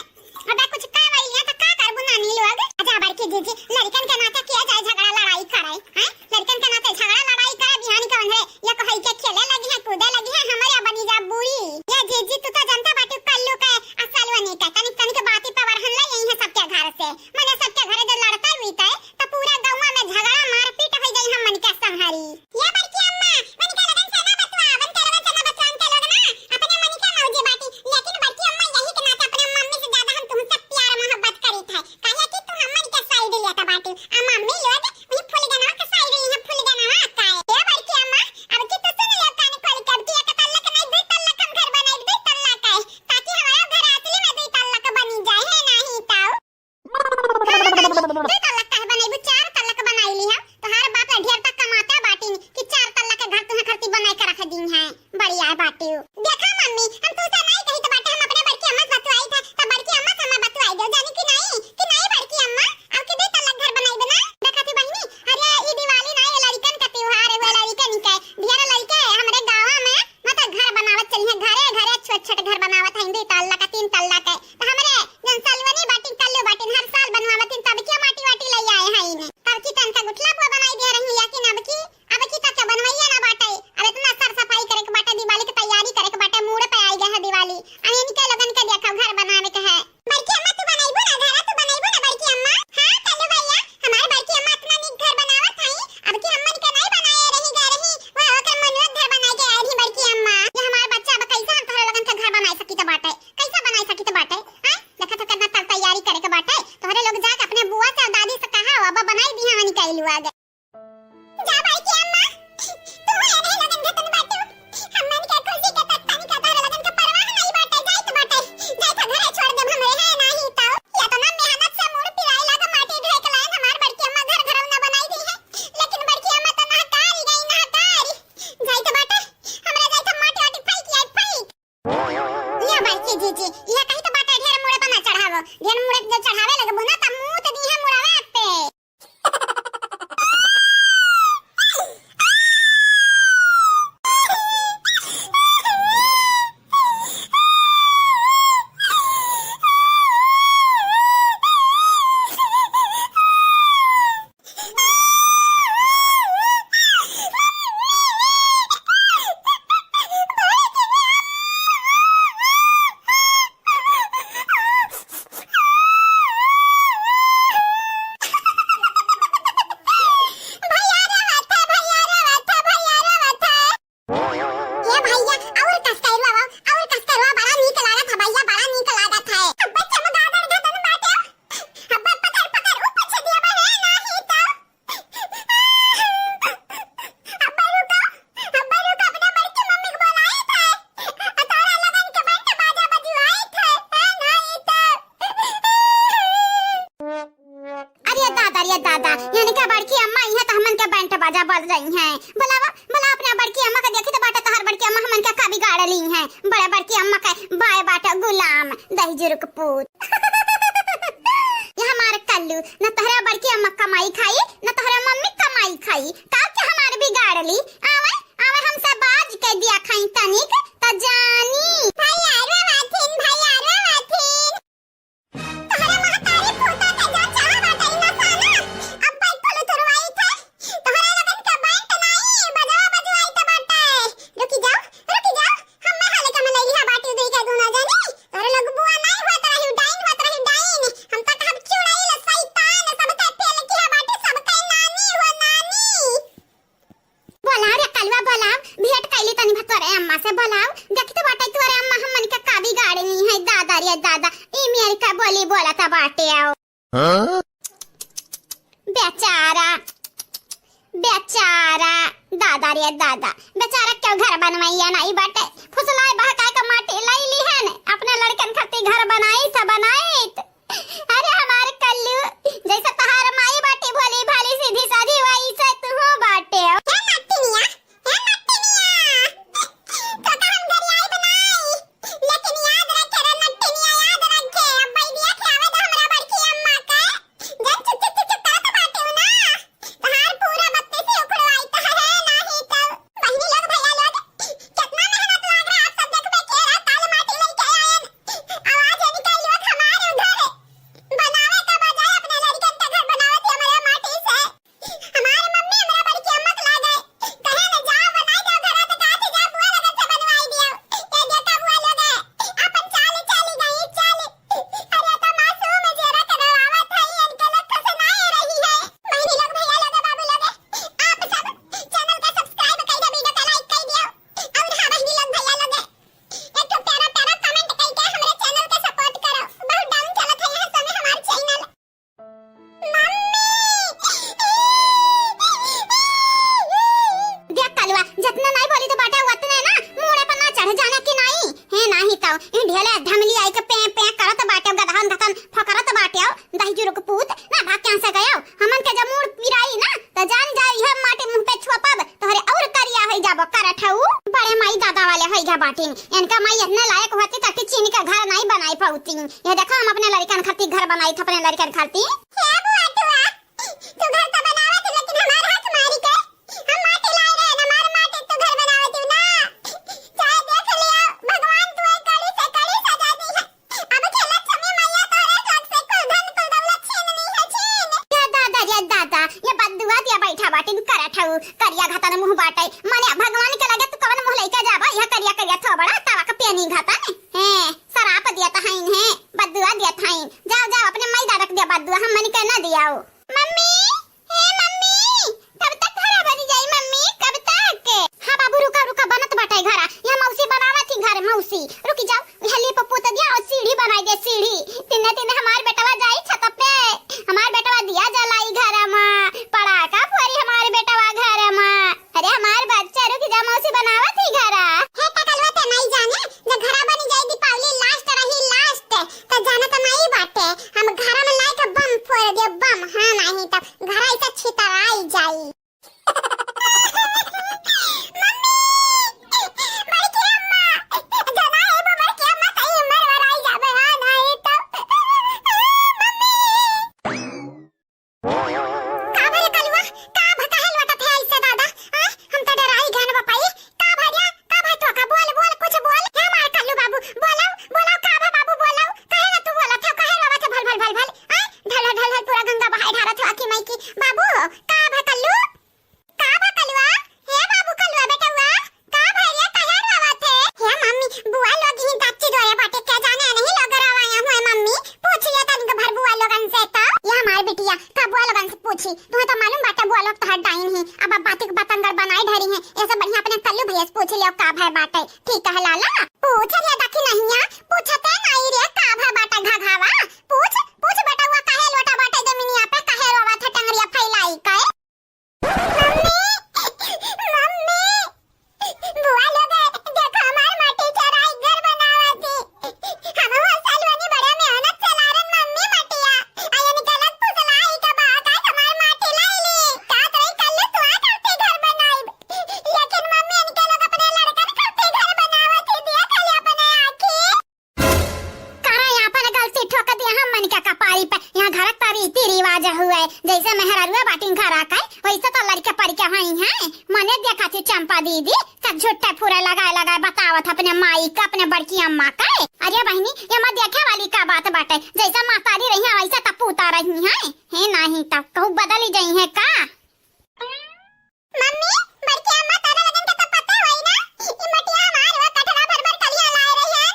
अब कुछ कह वही लिया तो का करबू नानी लोग? अच्छा बड़की जीजी, लड़कन के नाते किया जाए झगड़ा लड़ाई करे, हैं? लड़कन के नाते झगड़ा लड़ाई करे, बिहान के उन्हें या तो हई के खेले लगी है, कूदे लगी है, हमरे बनी जा बुरी। या जीजी, तू तो जनता बाटी कल्लू के असल वनी के, तनिक तनिक बाती पे बरहन ले यही है सबके घर से। मने सबके घरे जो लड़ता हुई तय, तो पूरा गौवा में झगड़ा मारपीट हो जाई हमन के संहरी। या बड़की अम्मा, वनिका लोगन से ना बतवा, वनिका लोगन से ना बतवा, वनिका लोग ना अपने मन के मौजी बाटी, लेकिन बड़की अम्मा यही के नाते अपने मम्मी से ज्यादा हम तुमसे प्यार मोहब्बत करीत है, काहे कि तू हमन के side लेत बाटी, आ मम्मी लोग वही फुलगनवा के side रही है, फुलगनवा का है। या बड़की अम्मा, अब की तो सुन ले कान खोल के, अब की एक तल्ला के नहीं, दो तल्ला के हम घर बनाई, दो तल्ला का है, ताकि हमारा घर असली में दो तल्ला का बनी जाए, है नहीं ताऊ? हाँ, दुई तल्ला काहे बनइबू, चार तल्ला के बनाई लिहा। तोहार बाप ढेर तक कमाते बाटिन कि चार तल्ला के घर तुहे खरती बनाई के रख दी है। बढ़िया बाटिउ। देखा मम्मी, हम तू से नहीं कही तो बाटे, हम अपने बड़की अम्मा से बतुआई था, तो बड़की अम्मा से हमें बतुआई दो, जानी कि नहीं, कि नहीं बड़की अम्मा, अब की दुई तल्ला घर बनाई बना। देखा थी बहिनी, अरे ई दिवाली ना, ये लड़कन का त्योहार है, वो लड़कन के, ढेर लड़के हमरे गाँव में मतलब घर बनावत चली है, घरे घरे छोट छोट घर बनावत है, दुई तल्ला का, तीन तल्ला के। तो हमरे जौन सलवनी बाटिन, कल्लू बाटिन, हर साल बनवावतिन, तब के माटी वाटी लइ आए हैं इन्हें। तब की तनका गुठला पुआ बनाई दिया रही, लेकिन अब की, अब की तक बनवइया ना बाटे। अब इतना सर सफाई करे के बाटे, दिवाली के तैयारी करे के बाटे, मूड़ पे आई गए है दिवाली। आ इनके लोगन के देखो घर बनावे के है। बड़की अम्मा तू बनइबू ना घर, तू बनइबू ना बड़की अम्मा? हाँ कल्लू भैया, हमार बड़की अम्मा इतना नीक घर बनावत हई, अब की हमन के नहीं बनाए रही गए रही, वो ओकर मनोहर घर बनाए के आई रही बड़की अम्मा। ये हमार बच्चा अब कैसे हम तोहरे लोगन के घर बनाए सकी तो बाटे? कैसे बनाई सकी तो बाटे? आय, देखा तो कितना तल तैयारी करे के बाटे। तोहरे लोग जाके अपने बुआ से और दादी से कहा, अब बनाई दिहा हनी कइलू आगे। जा बड़की अम्मा, तू है नहीं लगन घटन बाटू। हमन के खुशी के तक तनी का तोहरे लगन के परवाह नहीं बाटे, जाइत बाटे। जाइत घरे छोड़ देब हमरे, है नाही तो। या तो ना मेहनत से मूड़ पिराए लागा, माटी ढोए के लायन हमार बड़की अम्मा घर घरौना बनाई दी है। लेकिन बड़की अम्मा तो नहकारी गई, नहकारी। जाइत बाटे, हमरा जाइत माटी वाटी फेंक आई, फेंक। या बड़की जीजी, यह कही तो बाटे ढेर मुड़े पर ना चढ़ावो। ढेर मुड़े जो चढ़ावे लगबू ना, तब मूत दी है मुड़ावे पे। ए भैया, और कस करवा, और कस करवा, बड़ा नीक लागत है भैया, बड़ा नीक लागत है। अब चमगादड़ गदन बाटे, अब पकड़, पकड़, ऊपर से दिया बा, है नाही तो। अब्बा रुको, अब्बा रुको, अपने बड़की मम्मी को बुलाए थे। आ तोरा लगन के बैंड बाजा बजवाए थे, है नाही तो। अरे दादा, अरे दादा, यानी का बड़की अम्मा यहाँ तो हमन के बैंड बाजा बज रही हैं। बुलावा, बुला अपने बड़की अम्मा का, देखी तो बाटे तोहर बड़की अम्मा हमन के का बिगाड़ ली हैं। बड़े बड़की अम्मा के बाय बाटे गुलाम, दही जुरुक पूत। ये हमार कल्लू, न तोहरे बड़की अम्मा कमाई खाई, न तोहरे मम्मी कमाई खाई। का के हमार बिगाड़ ली? आवे, आवे हमसे बाज के दिया खाई तनिक, त जानी। भैया रो माथिन, भैया रो माथिन। तोहरे महतारी पूता के जा चाह बाटे न साला। अब बैठल तुरवाई थे। तोहरे लगन के बैंड नाई, बजवा बजवाई त बाटे। रुकी जाओ, रुकी जाओ। हम्मे हाले का में लइहा बाटी दुई के दूना जानी। तोहरे लोग बुआ नाई होत रही, डाइन होत रही, डाइन। हम त कहब चुड़ैल, शैतान, सबके फेल किहा बाटी, सबके नानी हो नानी। बोलाओ रे कलुआ, बोलाओ, भेंट कैली तनी भा तोरे अम्मा से, बोलाओ। देखते बाटे तोरे अम्मा हमन के का बिगाड़े नहीं है, दादा रे दादा, ई मेरी का बोली बोलत बाटे आओ। हाँ? बेचारा, बेचारा, दादा रे दादा, बेचारा क्यों घर बनवैया नहीं बाटे, फुसलाए बहकाए का माटी लाई ली है ने, अपने लड़कन खातिर घर बनाई था, बनाई त। अरे हमार कल्लू, जैसे तहार माई बाटी भोली भाली सीधी साधी, वैसे तू बाटे। हे नतिनिया, हे नतिनिया, तो हम ढेले धमली आई के पें पें करत बाटे, गदहन गदहन फकरत बाटे, दही जुरुक पूत, ना भाग के से गयो। हमन के जब मूड़ पिराई ना, त जान जा, इहे माटी मुंह पे छुआ पाब, तोहरे और करिया होई जाबो, करठऊ। बड़े माई दादा वाले होई गा बाटिन, इनका माई इतने लायक होती, ताकि चीनी का घर नहीं बनाई पाउती। ये देखो, हम अपने लड़कन खातिर घर बनाई थे, अपने लड़कन खातिर। हे बुआ, तू घर तो बनावत, लेकिन हमार हाथ मारी के हम माटी लाए रहे, हमार माटी तू घर बनावत हूँ ना। चाहे देख लिया, भगवान तू एक कड़ी से कड़ी सजा दी है। अब के लक्ष्मी मैया तोरे घर से कुल धन कुल दौलत छीन ली है, छीन। या दादा, या दादा, ये बद्दुआ दिया बैठा बाटिन, करठऊ, करिया घतन मुंह बाटे। माने भगवान के लगे तू कवन मुंह लेके जाबा, यह करिया करिया थोबड़ा, तवा का पेनी घतन। हैं, सराप दिया तहाइन है, बद्दुआ दिया तहाइन। जाओ, जाओ, अपने माई दादा के दिया बद्दुआ, हमन के ना दियाओ। मम्मी, हे मम्मी, कब तक घरा बनी जाई मम्मी, कब तक? हाँ बाबू, रुका, रुका, बनत बाटे घरा। यहाँ मौसी बनावत ही घर, मौसी। रुकी जाओ, यहाँ लीप पोत दिया और सीढ़ी बनाई दे, सीढ़ी। तिन्ने तिन्ने हमार बेटवा जाई छत पे, हमार बेटवा दिया जलाई घर मा, पड़ाका फोरी हमार बेटवा घर मा। अरे हमार बच्चा, रुकी जा, मौसी बनावत ही घरा। हे टकलवा, ते नहीं जाने, जब घरा बनी जाई दीपावली last रही, last, त जानत नहीं बाटे, हम घरा में लाइके बम फोड़ दे, बम। हाँ, नहीं तब घरा ऐसा छितराई जाई। मम्मी, बड़की अम्मा, जना है वो बड़की अम्मा, सही उम्र वराई जाबे, हाँ, नहीं तब। मम्मी। का भरे कलुआ? का भ-, काहे लोटत है ऐसे दादा? आय, हम तो डराई गए ना बापाई। का भरिया? का भाई तो का? बोल, बोल, कुछ बोल। हे हमार कल्लू बाबू, बोलो, बोलो, का भा बाबू, बोलो। काहे ना तू बोलत है? काहे रोवत है भल, भल, भल, भल? आय, ढल, ढल, ढल, ढल, पूरा गंगा बहाए ढारत है आखी माई की। बाबू, का भा कल्लू? का भा कलुआ? हे बाबू कलुआ बेटवा, का भरिया काहे रोवत है? हे मम्मी, बुआ लोग ही दाची डोरे बाटे, क्या जाने नहीं लोग रोवाया हुए मम्मी। पूछ लिया तनिक भर बुआ लोगन से तो। ये हमार बिटिया, का बुआ लोगन से पूछी? तुम्हें तो मालूम बाटे बुआ लोग तो हर डाइन ही। अब, अब बाती के बतंगड़ बनाई ढरी है। ऐसे बढ़िया अपने कल्लू भैया से पूछ लियो का भय बाटे। ठीक है लाला? पूछ रे दखिनहिया, पूछते नहीं रे का भय बाटे घघावा। पूछ, पूछ बेटवा काहे लोटा बाटे जमीनिया पे, काहे रोवत है टंगरिया फैलाई के? मम्मी, मम्मी, बुआ लोग, देखो हमार माटी चराई घर बनावत ही। हम हो सलवनी बड़ा मेहनत से लारन मम्मी मटिया। आयन गलत फुसलाई का बात आज हमार माटी लाई ली। का तोरे कल्लू तुआ करते घर बनाई। लेकिन मम्मी इनके लोग अपने लड़कन करते घर बनावत ही। दिया खाली अपने आँखी। करा यहाँ पर गलती ठोक दिया हम मन के कपारी पे। यहाँ घर का रीति रिवाज हुए, जैसे मेहररुआ बाटिन घर आके, वैसे तो लड़के पड़ के हुई हैं। मने देखा थी चंपा दीदी, सब झूठे फुरे लगाए लगाए बतावत अपने माई का, अपने बड़की अम्मा का। अरे बहिनी, ये मत देखे वाली का बात बाटे, जैसे मातारी रही है वैसे तो पूता रही है। हे नहीं तो कहूँ बदल ही गई है का? मम्मी, बड़की अम्मा तोरा लगन के तो पता होई ना, ई मटिया हमार वो कटरा भर भर कलिया लाए रही है।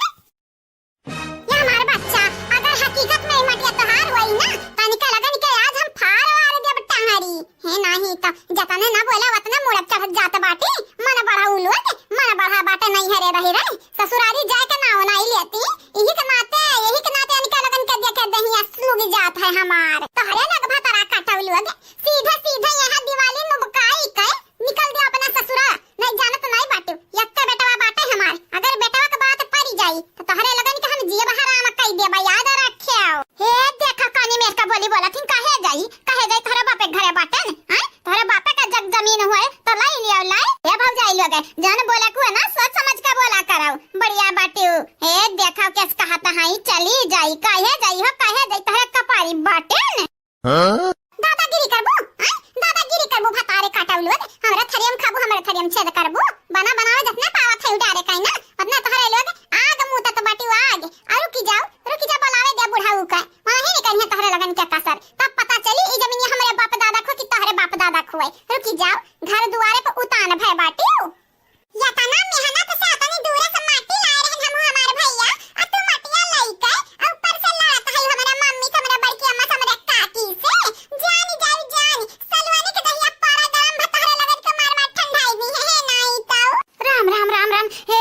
ये हमार बच्चा, अगर हकीकत में ई मटिया तोहार होई ना, तनिका लगन के आज हम फाड़ वाड़ देब टंगरी। हे नाही तो जतने ना बोला उतने मुड़क चढ़त जात बाटे। मन बढ़ा उ लोग, मन बढ़ा बाटे नहीं हरे रही रही। ससुरारी जाए के नाव नहीं लेती। यही के नाते, यही के नाते इनका लगन के देखे दहिया सूख जात है हमार। तोहरे लोग भतरा काटव लोग, सीधे सीधे यहाँ दिवाली मुबकाई के निकल दिया अपना ससुरा। नहीं जानत नहीं बाटू, यक्के बेटवा बाटे हमार। अगर बेटवा के बात पड़ी जाई, तो तोहरे लगन के हम जियब हराम कई देबा, याद रखे। हे देखा कानी मेर का बोली बोला थिन, काहे जाई, काहे जाई, तोहरे बापे के घरे बाटे न, हैं? तोहरे बापे का जग जमीन हुए, तो लाई लियो लाई। हे भौजाई लोग, जन बोला कुए ना, सोच समझ के बोला कराओ। बढ़िया बाटू। हे देखा केस कहत हई, चली जाई, काहे जाई हो, काहे जाई, तोहरे कपारी बाटे न। हाँ? दादागिरी करबू, हैं? दादागिरी करबू, भतारे काटव लोग। हमरा थरियम खाबू, हमरा थरियम छेद करबू। बना बनावे जतना पावत है उडारे काई ना, उतना तोहरे लोग आग मुतत बाटी आग। आ रुकी जाओ, रुकी जाओ, बोलावे दे बुढ़ाऊ का। वहीं निकलिए तोहरे लगन के कसर। तब पता चली ई जमीनिया हमरे बाप दादा खो कि तोहरे बाप दादा खोए। रुकी जाओ, घर दुआरे पर उतान भय बाटी। यतना मेहनत से अतनी दूर से माटी लाए रहन हम हमार भैया, आ तू मटिया लइके, आ ऊपर से लड़त है हमरा मम्मी से, हमरा बड़की अम्मा से, हमरा काकी से। जानी जाई जानी, सलवानी के दहिया पारा गरम भतहरे लगन के मार मार ठंडाई दी है, हे नाई तो। राम, राम, राम, राम। हे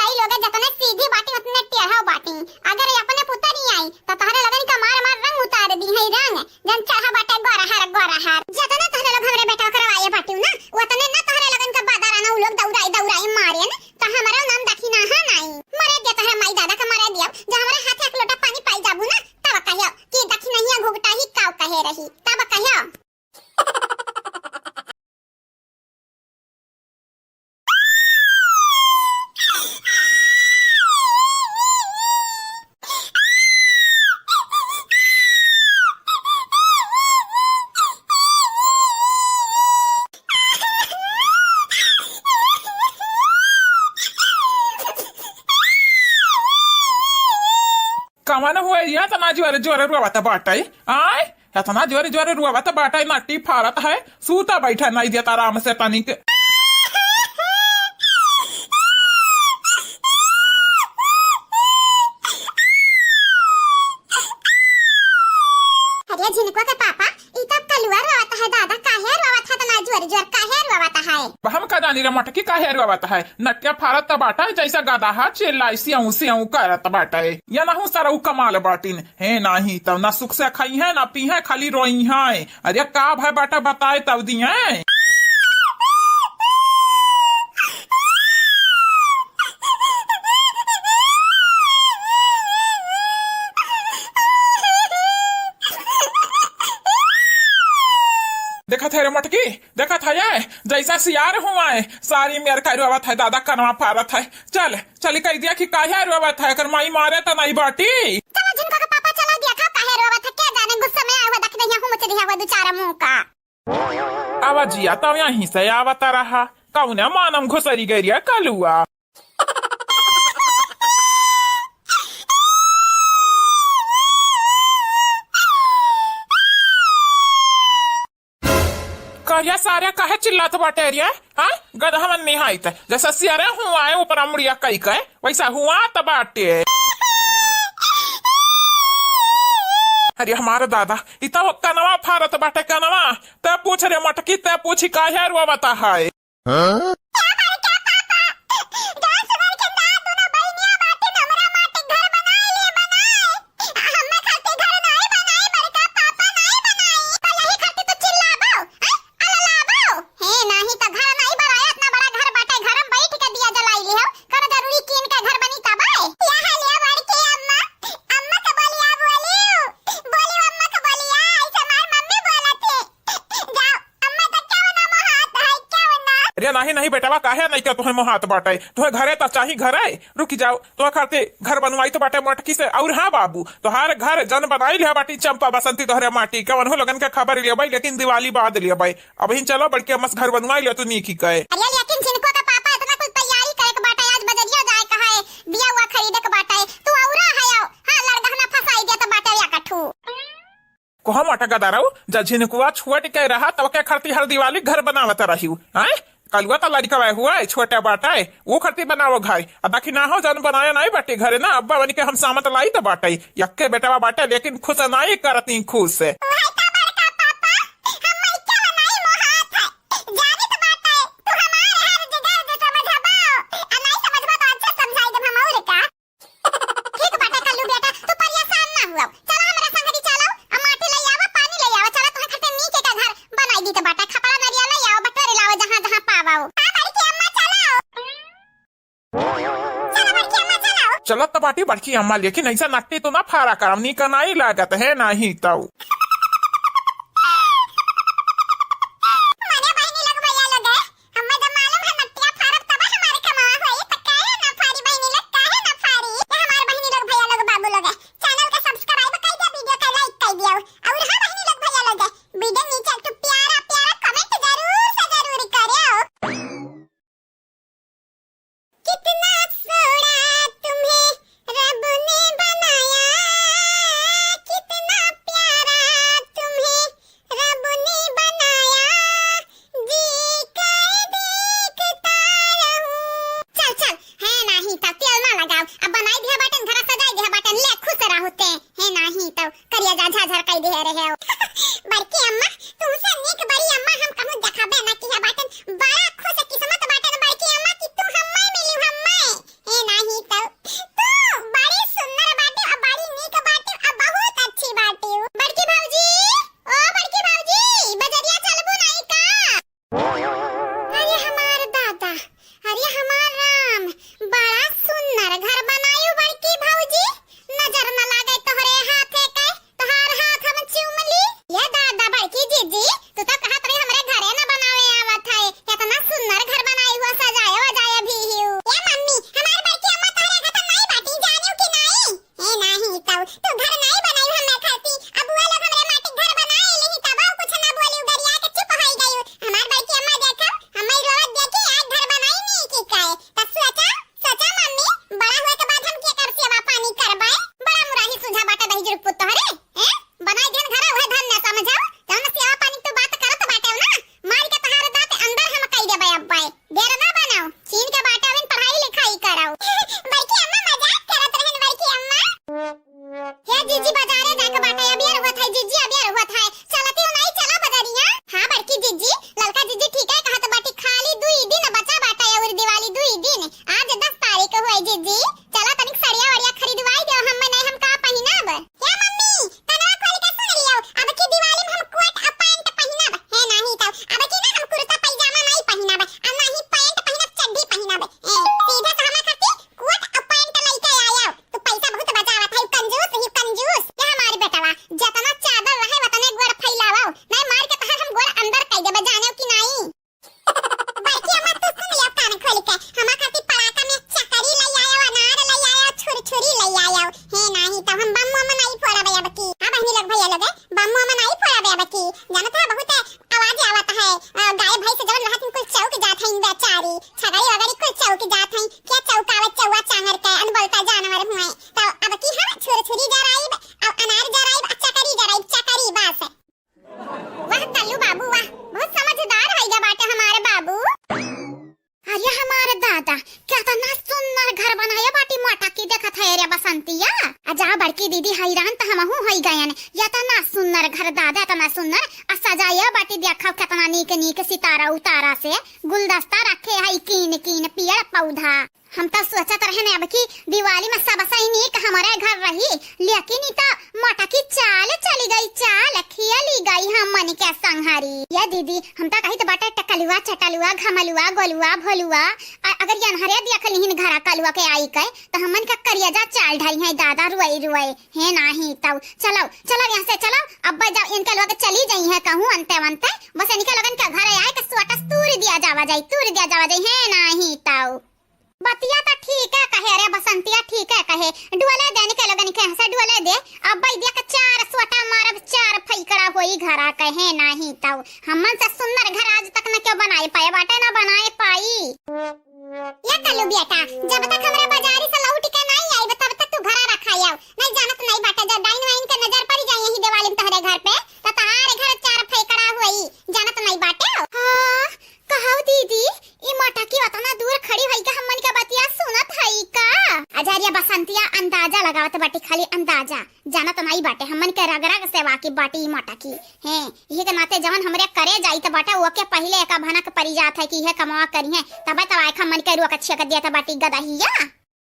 ई लोग जतने सीधी बाटी, उतने टेढ़ा बाटी। अगर ये अपने पुतरी आई, तो तहरे लगन का मार मार रंग उतार दी है रंग। जन चढ़ा बाटे गोरहर, गोरहर। जतने तहरे लोग हमरे बेटवा करवाए बाटिउ ना, उतने ना तहरे लगन का बादारा ना उ लोग दौड़ाई दौड़ाई मारेन, तो हमरो नाम दखिनाहा नाई। मरे दिया तहरे माई दादा का मरे दिया, जब हमरे हाथे एक लोटा पानी पाई जाबू ना, तब कहियो कि दखिनहिया घुघटा ही काव कहे रही, तब कहियो। कवन हुए या तना जोरे जोरे रोवत बाटइ? आय, एतना जोरे जोरे रोवत बाटइ, नट्टी फारत है, सूता बैठा नाहीं देत आराम से तनिक। अरे झिनकुआ के पापा, ई तब कलुआ रोवत है दादा, काहे रोवत है तना जोर जोर, काहे रोवत है? अब हम का जानी रे मोटकी काहे रोवत है, नट्टिया फारत त बाटइ जैसा गदहा चिल्लाई सियाऊ सियाऊ करत बाटइ। या नाहू सरऊ कमाल बाटिन, हे नाहीं तब ना सुख से खइहैं ना पीहैं, खाली रोइहैं। अरे का भय बाटइ बताए तब दिहैं। देखत है रे मोटकी, देखत है ये, जैसा सियार हुआ है, सारी मेर का रोवत है, दादा कनवा फारत है। चल, चली कहि दिया कि काहे रोवत है, एकर माई मारे त नाहीं बाटी। चलो झिनकुआ के पापा, चलो देखा काहे रोवत है, के जाने गुस्सा में आवा, देख दिया, हुमच दिया हुआ दो चार मुंह का। आवा जिया, तब यहीं से आवत रहा, कौने मानम घुसरी गई रे कलुआ। करिया सारे काहे चिल्लात बाटे रे? हाँ? गदहवन निहाइत। जैसा सियारे हुआ है ऊपर मुड़िया कई के, वैसा हुआ त बाटे। अरे हमार दादा, ई त कनवा फारत बाटे कनवा। ते पूछ रे मोटकी, ते पूछी काहे रोवत है? हाँ? हे, नाहीं त घर नाहीं बनाया, इतना बड़ा घर बाटे, घर में बैठ के दिया जलाई लिहो। कौनो जरूरी कीन के घर बनी तब आए? यहाँ लिया बड़की अम्मा, अम्मा के बोलिया बोलियो, बोलियो अम्मा के बोलिया, ऐसे हमार मम्मी बोलत है। जाओ, अम्मा तो क्या बना मोहात है, क्या बना? अरे नाहीं, नाहीं बेटवा, काहे नाहीं का तुहे मोहात बाटे? तुहे घरे त चाही घरे, रुकि जाओ, तुहे खातिर घर बनवाइत बाटे मोटकी से। और हाँ बाबू, तोहार घर जन बनाई लिहा बाटी चंपा बसंती तोहरे माटी, कवनहू लोगन के खबर लेबै, लेकिन दिवाली बाद लेबै। अबहिन चलो, बड़की अम्मा से घर बनवाई लियो तू नीक ही कहे। अरे लेकिन झिनकुआ का पापा, इतना कुछ तैयारी करे के बाटे, आज बजरिया जाए का है, बिया हुआ खरीदे के बाटे, तू औरा है आओ। हाँ, लड़गहना फंसाई दिया तो बाटे या कठू। कोहा मोटा गदारऊ, जा झिनकुआ छोट के रहा, तब के खरती हर दिवाली घर बनावत रहिउ, हैं? कलुआ त लड़कवा हुआ है, छोटे बाटे, वो खरती बनावो घर। आ दखिनाहो जन बनाया नाहीं बाटे घरे ना, अब्बा बन के हम सामत लाई त बाटे, यक्के बेटवा बाटे, लेकिन खुश नाहीं करती खुश। वही तो बड़का पापा, हम लइका बनाई मोहात है। जानित बाटे, तू हमार हर जिगर जे समझबो, आ नाहीं समझबो तो अच्छा समझाई देब हम और का। ठीक बाटे कल्लू बेटा, तू परेशान ना हुआ। चला हमरा संगरी चला, आ माटी लइ आवा, पानी लइ आवा, चला तोहे खातिर नीचे का घर बनाई दीत बाटे, खपड़ा नरिया लइ आवा, बटोरे लावा जहाँ जहाँ पावा। हाँ बड़की अम्मा चला। चला बड़की अम्मा, चला। चलत त बाटी बड़की अम्मा, लेकिन ऐसा नट्टी तो ना फारा करम, नीक नाई लागत है, नाहीं तौ। मने बहिनी लोग, भैया लोग, हम्मे जब मालूम है नट्टिया फारब तब हमारे कमावा होई, त काहे ना फारी बहिनी लोग, काहे ना फारी? ए हमार बहिनी लोग, भैया लोग, बाबू लोग, channel का subscribe कई दे, video का like कई दियो। और हाँ बहिनी लोग, भैया लोग, video नीचे एक ठो प्यारा प्यारा comment जरूर से जरूर करियो। कितना सोहना तुम्हें रब ने बनाया, कितना प्यारा त जानवर हुए, त अब की हम छुरछुरी जराइब, अब अनार जराइब, आ चकरी जराइब, चकरी बस। वाह कल्लू बाबू वाह, बहुत समझदार होइगा बाटे हमारे बाबू। अरे हमारे दादा, केतना सुन्नर घर बनाया बाटी मोटकी, देखत है रे बसंतिया। आ जा बड़की दीदी हैरान त हमहू होई गयन, एतना सुन्नर घर दादा, एतना सुन्नर। आ सजाया बाटी, देखा केतना नीक नीक सितारा उतारा से, गुलदस्ता रखे है कीन कीन, पेड़ पौधा। हम त सोचत रहन अब की दिवाली में सबसे नीक हमरे घर रही, लेकिन ई त मोटकी चाल चली गई, चाल खेली गई हमन के संघरी। ये दीदी, हम त कहित बाटे टकलुआ, चटलुआ, घमलुआ, गोलुआ, भोलुआ, अ-, अगर यनहरे देख लिहिन घरा कलुआ के आई के, त हमन का करियजा चाल ढरी है दादा, रुआई रुआई। हे नाही तउ, चलो, चलो यहाँ से चलो, अब जाओ, इनके लोग चली जाई है कहूँ अंते वंते, बस इनके लोगन के घर आए के सोटस तूर दिया जावा जाई, तूर दिया जावा जाई, हे नाही तउ। बतिया त ठीक है कहे, अरे बसंतिया ठीक है कहे, डुअले दे इनके लोगन के हंसे डुअले दे। अब भाई देख चार सोटा मारब, चार फैकड़ा होई घरा कहे नाही तउ। हमन से सुंदर घर आज तक न क्यों बनाए पाए बाटे, ना बनाए पाई। या कल्लू बेटा, जब तक हमरे बाजारी से लौट के नाही आइब, तब तक तू घरा रखा आव। नाही जानत नाही बाटे, जब डाइन वाइन के नजर पड़ी जाए यही दिवाली में तोहरे घर पे, त तहार घर चार फैकड़ा होई, जानत नाही बाटे। हाँ, कहो दीदी, ई मोटकी ओतना दूर खड़ी होई के हमन के बतिया सुनत हई का? अजरिया बसंतिया अंदाजा लगावत बाटी, खाली अंदाजा। जानत नाही बाटे, हमन के रग रग से वाकिफ बाटी ई मोटकी। हैं, इहे के नाते जवन हमरे करे जाइत बाटे, ओके पहिले एका भनक परी जात है कि इहे कमवा करिहे, तबे तब आए हमन के रोक छेक दिया बाटी गदहिया।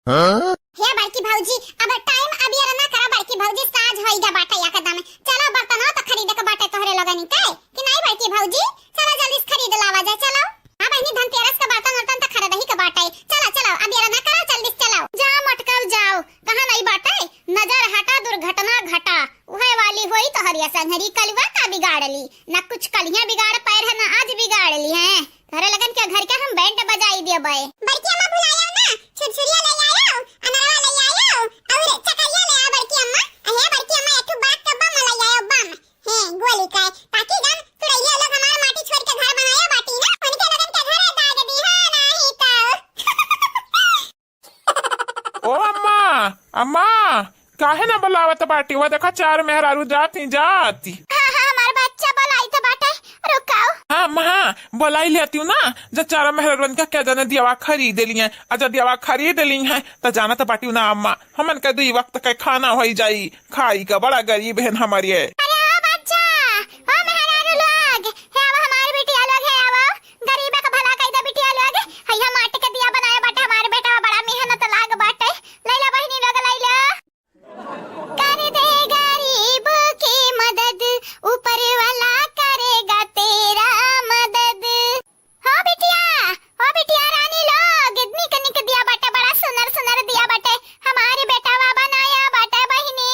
हाँ? हे बड़की भौजी, अब टाइम अबियर ना करा बड़की भौजी, साँझ होई गा बाटे एकदम। चलो बर्तनो त खरीदे के बाटे तोहरे लोगन के, कि नाही बड़की भौजी? चलो जल्दी से खरीद लावा जाए, चलो। हाँ बहिनी, धनतेरस के बर्तन उर्तन त खरीदही के बाटे। चलो, चलो, अबियर ना करा, जल्दी से चलो। जा मटकल जाओ, कहाँ नाही बाटे? नजर हटा, दुर्घटना घटा। उहे वाली होई तोहरिया संघरी, कलुआ का बिगाड़ ली? ना कुछ कलिया बिगाड़ पाए रहे, ना आज बिगाड़ ली हैं। तोहरे लगन के घर के हम बैंड बजाई देबे। बड़की अम्मा भुलायो ना, छुरछुरिया ले आयो, अनरवा ले आयो, और चकरिया ले आ बड़की अम्मा। अहे बड़की अम्मा, एक ठो बात के बम ले आयो, बम। हैं, गोली का, ताकि जान तुरैया लोग हमार माटी छोड़ के घर बनाया बाटी ना, उनके लगन के घर दाग दी, हाँ, नाही तो। ओ अम्मा, अम्मा, काहे ना बुलावत बाटी? वो देखा चार मेहरारू जाती, जाती। हाँ, हाँ, हमार बच्चा बुलाइत बाटे, रुकाओ। हाँ, अम्मा, हाँ, बुलाई लेती हूँ ना, जब चार मेहरारू उनका क्या जाने दियावा खरीद ली हैं, और जब दियावा खरीद ली हैं, तो जानत बाटी हूँ ना अम्मा, हमन के दुई वक्त के खाना होई जाई, खाई का बड़ा गरीब है हमारे। अरे ओ बच्चा, ओ मेहरारू लोग, हे आवा हमार बिटिया लोग, हे आवा, गरीब के भला कई दे बिटिया लोग। हई हम आटे के दिया बनाए बाटे, हमार बेटा बड़ा मेहनत लाग बाटे। लैला बहिनी लोग, लैला। कर दे गरीब की मदद, ऊपर वाला करेगा तेरा मदद। हो बिटिया, हो बिटिया रानी लोग, निक निक दिया बाटे, बड़ा सुनर सुनर दिया बाटे, हमार बेटावा बनाया बाटे बहिनी।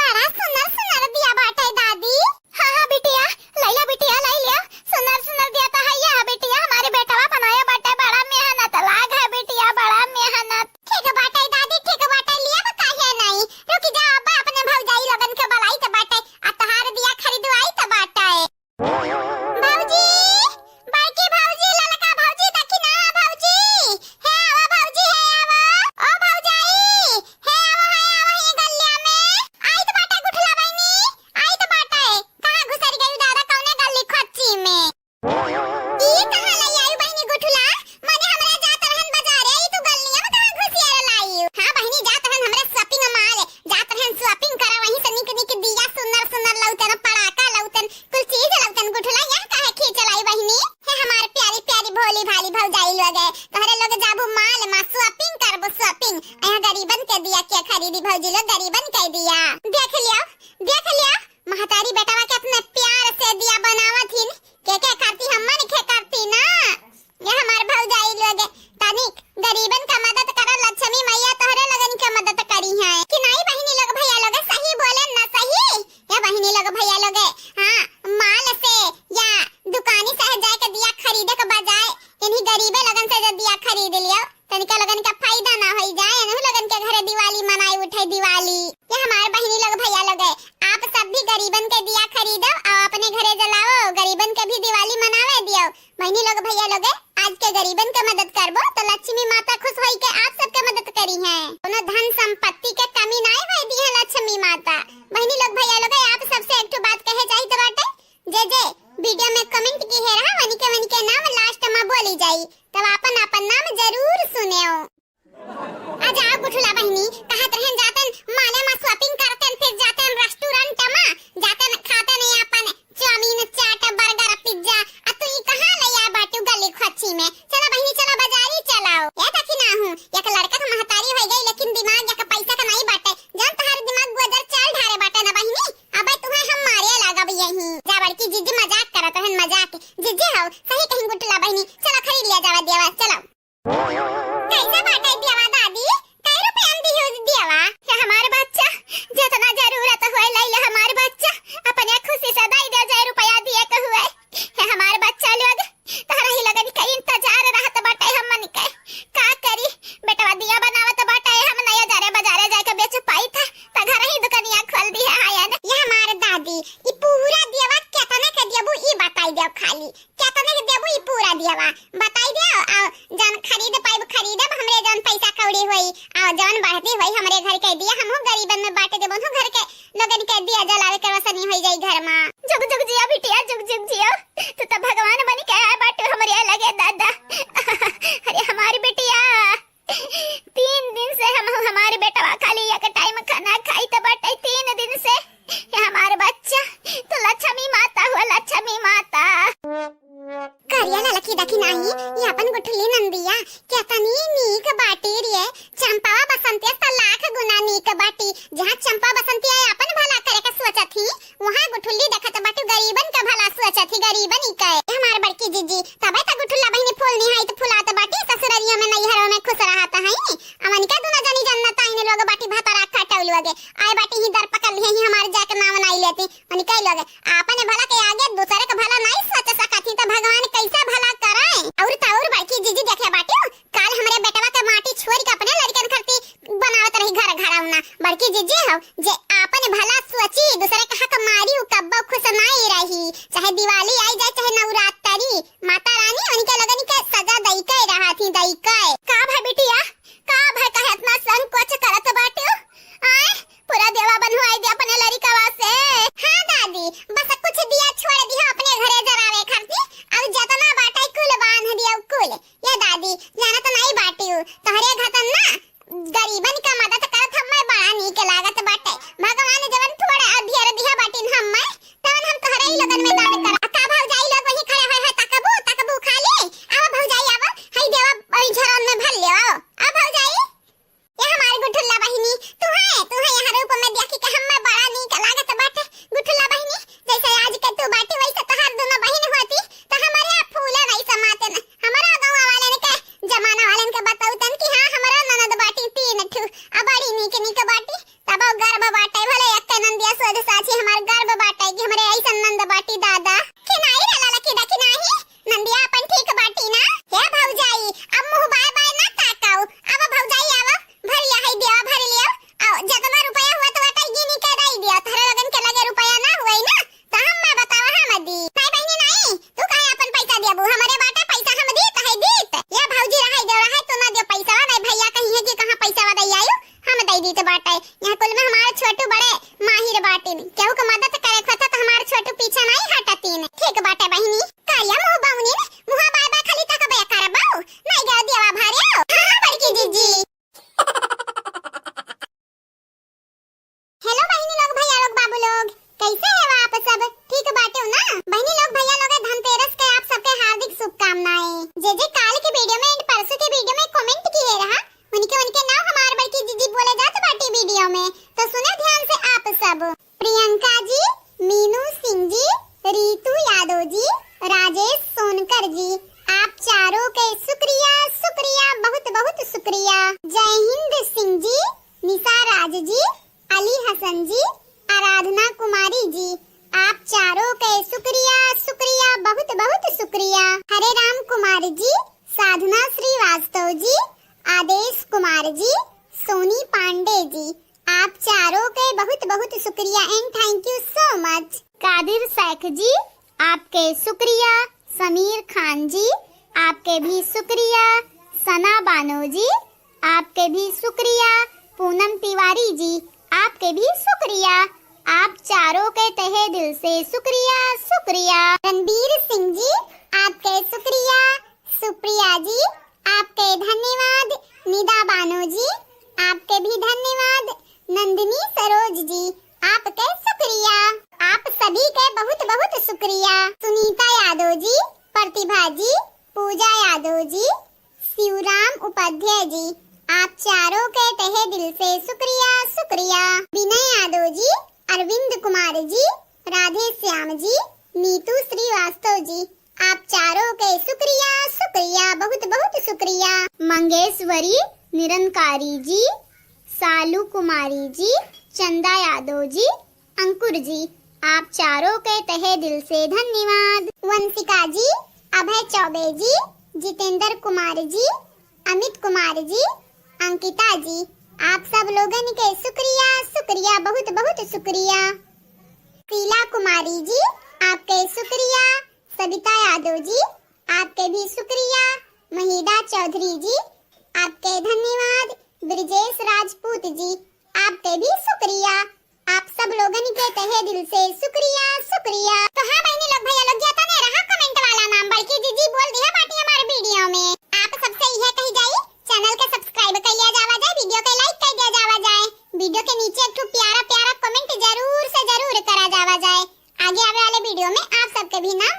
बड़ा सुनर सुनर दिया बाटे दादी। हाँ, हाँ बिटिया, लैला बिटिया, लैला। सुनर सुनर दिया तो है ये बिटिया, हमार बेटावा बनाया बाटे, बड़ा मेहनत लाग है बिटिया, बड़ा मेहनत। ठीक बाटे दादी, ठीक बाटे, लिया काहे नाही? रुकी जा, अब अपने भौजाई लोगन के बुलाई त बाटे, आ तहार दिया खरीदवाई त बाटे। भौजी, बड़की भौजी, ललका भौजी, दखिना भौजी, हे आवा भौजी, हे आवा, ओ भौजाई, हे आवा, हे आवा, ये गलिया में, आइत बाटे गुठला बहिनी, आइत बाटे, कहाँ घुसर गई दादा, कौने गली खोची में? ई कहाँ ले आई बहिनी गुठला? मने हमरा जात रहन बाजारे, ई तू गलिया में कहाँ घुसियार लाई? हाँ बहिनी, जात रहन हमरे shopping mall, जात रहन shopping करा, वहीं से निक निक दिया सुनर सुनर लौतन, पड़ाका लौतन, कुल चीज लौतन गुठला, यहाँ काहे खींच लाई बहिनी? हे हमार प्यारी प्यारी भोली भाली भौजाई लोग, तोहरे लोग जाबू mall मा shopping करबू shopping, यहाँ गरीबन के दिया के खरीदी भौजी लोग, गरीबन के दिया। देख लियो, देख लियो, महतारी बेटवा के अपने प्यार से दिया बनावत हिन, के के करती, हमन के करती ना। ये हमार भौजाई लोग, तनिक गरीबन का मदद करा, लक्ष्मी मैया तोहरे लोगन के मदद करी है कि नाई बहिनी लोग, भैया लोग, सही बोले ना सही? ये बहिनी लोग, भैया लोग, हाँ, mall से या दुकानी से जाए के दिया खरीदे के बजाय इन्हीं गरीबे लोगन से जो दिया खरीद लियो, तनिका लोगन का फायदा ना होई जाए, इन्हीं लोगन के घरे दिवाली मनाई उठे दिवाली। ये हैं। कोनो धन संपत्ति के कमी नाई होए दी है लक्ष्मी माता। बहिनी लोग, भैया लोग, आप सबसे एक ठो बात कहे चाहित बाटे, जे जे वीडियो में comment किहे रहा, वनिके वनिके नाम last में बोली जाई, तब आपन आपन नाम जरूर सुनेओ। आ जाओ गुठला बहिनी, कहत रहन जातन माले मा shopping करतन, फिर जातन restaurant मा, जातन खातन आपन चाउमीन, चाट, burger, pizza, आ तू ई कहाँ ले आ बाटू गली खोची में? चला बहिनी, चला बाजारी चलाओ। ए देखी ना हूँ, एक लड़का के महतारी होई गई, लेकिन दिमाग एक पैसा का नहीं बाटे। जौन तहार दिमाग गोजर चाल ढारे बाटे ना बहिनी, अबे तुहे हम मारे लागब यहीं। जा बड़की जिज्जी मजाक करत रहन, मजाक। जिज्जी हो, सही कहीं गुठला बहिनी, चला खरीद लिया जावा देवा, चला। कैसे बाटे देवा दादी? कै रुपया में दियो देवा? ये हमार बच्चा, जितना जरूरत होए ले ले हमार बच्चा, अपने खुशी से दे दे जे रुपया दिए के हुए। ये हमार बच्चा लोग, तोहरा ही लोगन के इंतजार रहत बाटे हमन के। का करी, बेटवा दिया बनावत बाटे, हम नया जारे बाजारे जाके बेच पाई था, त घर ही दुकानिया खोल दी है आयन। ये हमार दादी, ई पूरा देवा केतना के देबू, ई बताई देव खाली। केतने के देबू ई पूरा दियावा? बताई दे, आ जौन खरीद पाइब खरीदब, हमरे जौन पैसा कौड़ी होई, आ जौन बढ़ती होई हमरे घर के दिया, हमहू गरीबन में बांट देबो, उनहू घर के लोगन के दिया जलावे के रोशनी होई जाई घर मा। जुग जुग जिया बिटिया, जुग जुग जिया, तू तो भगवान बन के आए बाटू हमरे लगे दादा। अरे हमारी बिटिया, तीन दिन से हम, हमार बेटवा खाली एक टाइम खाना खाई त बाटे, तीन दिन से। ये हमार बच्चा, तू लक्ष्मी माता हो, लक्ष्मी माता। करिया ललकी देखी नाही, ये अपन गुठली नंदिया, केतनी नीक बाटी रे। चंपावा बसंतिया से लाख गुना नीक बाटी। जहाँ चंपा बसंतिया अपन भला करे के सोचत ही, वहाँ गुठुल्ली देखत बाटू, गरीबन का भला सोचत ही, गरीबन ही कहे। हमार बड़की जिज्जी, तबे त गुठुल्ला बहिनी फूल निहाई त फुलात बाटी, ससुररिया में नैहरों में खुश रहत हई। अमन का दुनो जनी जन्नत आइन लोग बाटी, भतरा खटौल लोगे। आए बाटी ही दर पकड़ लिए ही हमार जाके नाव नाई लेती। उनके लोग आपन भला के आगे दूसरे का भला नाई सोच सकत ही, त भगवान कैसे भला कराए? और त और बड़की जिज्जी देखे बाटू, काल हमरे बेटवा के माटी छोड़ के अपने लड़कन खरती बनावत रही घर घरौना। बड़की जिज्जी हो, जे आपन भला सोची, दूसरे के हक मारी, उ कब्बो खुश नाई रही। चाहे दिवाली आई जाए, चाहे नवरात्रि, माता रानी उनके लोगन के सजा दई के रहत ही, दई के। का भाई बिटिया, का भाई कहे इतना संकोच करत बाटू? आए, पूरा देवा बनवाई दे अपने लड़िकवा से। हाँ दादी, बस कुछ दिया छोड़ दिया अपने घरे जरावे खरती, अब जतना बाटे कुल बांध दिया कुल। ये दादी, जानत नाई बाटियो, तोहरे घतन ना गरीबन का मदद करत हम्मे बड़ा नीक लागत बाटे। भगवान जवन थोड़ा अभियर दिहा बाटिन हम्मे, तवन हम तोहरे ही लोगन में दान करब। आ का भौजाई लोग वही खड़े होए है, तकबू, तकबू खाली। आवा भौजाई, आवा, हई देवा, ओई झरन में भर ले, आवा। आ भौजाई, ये हमार गुठुल्ला बहिनी, तू है, तू है यहाँ रूप में देखी के हम्मे बड़ा नीक लागत बाटे। गुठुल्ला बहिनी, जैसे आज के तू बाटी, वैसे तोहार दोनों बहिन होती, त हमरे अब फूले नहीं समाते न। हमरा गाँव वालन के, जमाना वालन के बतौतन कि हाँ, हमरा ननद बाटी तीन ठू, आ बड़ी नीक नीक बाटी, तब गर्व बाटे, भले एक नंदिया सोझ साझी, हमार गर्व बाटे कि हमरे ऐसन नंद बाटी दादा। खिनाई रे लाला की देखी नाही, नंदिया अपन ठीक बाटी ना? हे भौजाई, अब मुँह बाय बाय ना ताकाऊ, अब भौजाई आवा, भरिया है देवा भर लियो, आओ, जतना रुपया हुआ तो वटा गिनी के दई दिया, तोहरे लोगन के लगे रुपया ना हुए ना, त हम मैं बतावा हम दी। नहीं बहिनी नहीं, तू काहे अपन पैसा देबू, हमरे बाटे पैसा हम दी, तहे दीत। ये भौजी रहाई दे रहाई, तू ना दियो पैसा, नहीं भैया कहीं है कि कहाँ पैसा दई आयु, हम दई दीत बाटे। यहाँ कुल में हमारे छोटू बड़े माहिर बाटिन, केहू के मदद करे के होता त हमारे छोटू पीछे नहीं हटतीन। ठीक बाटे बहिनी, काया मुँह बाउनिन, मुँह बाय बाय खाली तक बे करबो, नहीं गयो देवा भरे। हाँ, हाँ, बड़की जीजी। हेलो बहिनी लोग, भैया लोग, बाबू लोग, कैसे हो आप सब? ठीक बाटे हो ना? बहिनी लोग, भैया लोग, धनतेरस के आप सबके हार्दिक शुभकामनाएं। जे जे काल के वीडियो में and परसों के वीडियो में comment किए रहा, उनके उनके नाम हमार बड़की दीदी बोले जात बाटी वीडियो में, तो सुने ध्यान से आप सब। प्रियंका जी, मीनू सिंह जी, रितु यादव जी, राजेश सोनकर जी, आप चारों के शुक्रिया, शुक्रिया, बहुत बहुत शुक्रिया। जय हिंद सिंह जी, निशा राज जी, अली हसन जी, आराधना कुमारी जी, आप चारों के शुक्रिया, शुक्रिया, बहुत बहुत शुक्रिया। हरे राम कुमार जी, साधना श्रीवास्तव जी, आदेश कुमार जी, सोनी पांडे जी, आप चारों के बहुत बहुत शुक्रिया and thank you so much। कादिर शेख जी, आपके शुक्रिया। समीर खान जी, आपके भी शुक्रिया। सना बानो जी, आपके भी शुक्रिया। हरी जी, आपके भी शुक्रिया। आप चारों के तहे दिल से शुक्रिया, शुक्रिया। रणबीर सिंह जी, आपके शुक्रिया। सुप्रिया जी, आपके धन्यवाद। निदा बानो जी, आपके भी धन्यवाद। नंदिनी सरोज जी, आपके शुक्रिया। आप सभी के बहुत बहुत शुक्रिया। सुनीता यादव जी, प्रतिभा जी, पूजा यादव जी, शिवराम उपाध्याय जी, आप चारों के तहे दिल से शुक्रिया, शुक्रिया। विनय यादव जी, अरविंद कुमार जी, राधे श्याम जी, नीतू श्रीवास्तव जी, आप चारों के शुक्रिया, शुक्रिया, बहुत बहुत शुक्रिया। मंगेश्वरी निरंकारी जी, सालू कुमारी जी, चंदा यादव जी, अंकुर जी, आप चारों के तहे दिल से धन्यवाद। वंशिका जी, अभय चौबे जी, जितेंद्र कुमार जी, अमित कुमार जी, अंकिता जी, आप सब लोगन के शुक्रिया, शुक्रिया, बहुत बहुत शुक्रिया। शीला कुमारी जी, आपके शुक्रिया। सबिता यादव जी, आपके भी शुक्रिया। महिदा चौधरी जी, आपके धन्यवाद। ब्रजेश राजपूत जी, आपके भी शुक्रिया। आप सब लोगन के तहे दिल से शुक्रिया, शुक्रिया। तो हाँ बहिनी लोग, भैया लोग, जाता नहीं रहा comment वाला नाम, बड़की जीजी बोल दिया बाटी हमारे video में। आप सबसे यह कही जाई, channel के subscribe कर लिया जावा जाए, video के like कर दिया जावा जाए, video के नीचे एक ठो प्यारा प्यारा comment जरूर से जरूर करा जावा जाए। आगे आवे वाले video में आप सबके भी नाम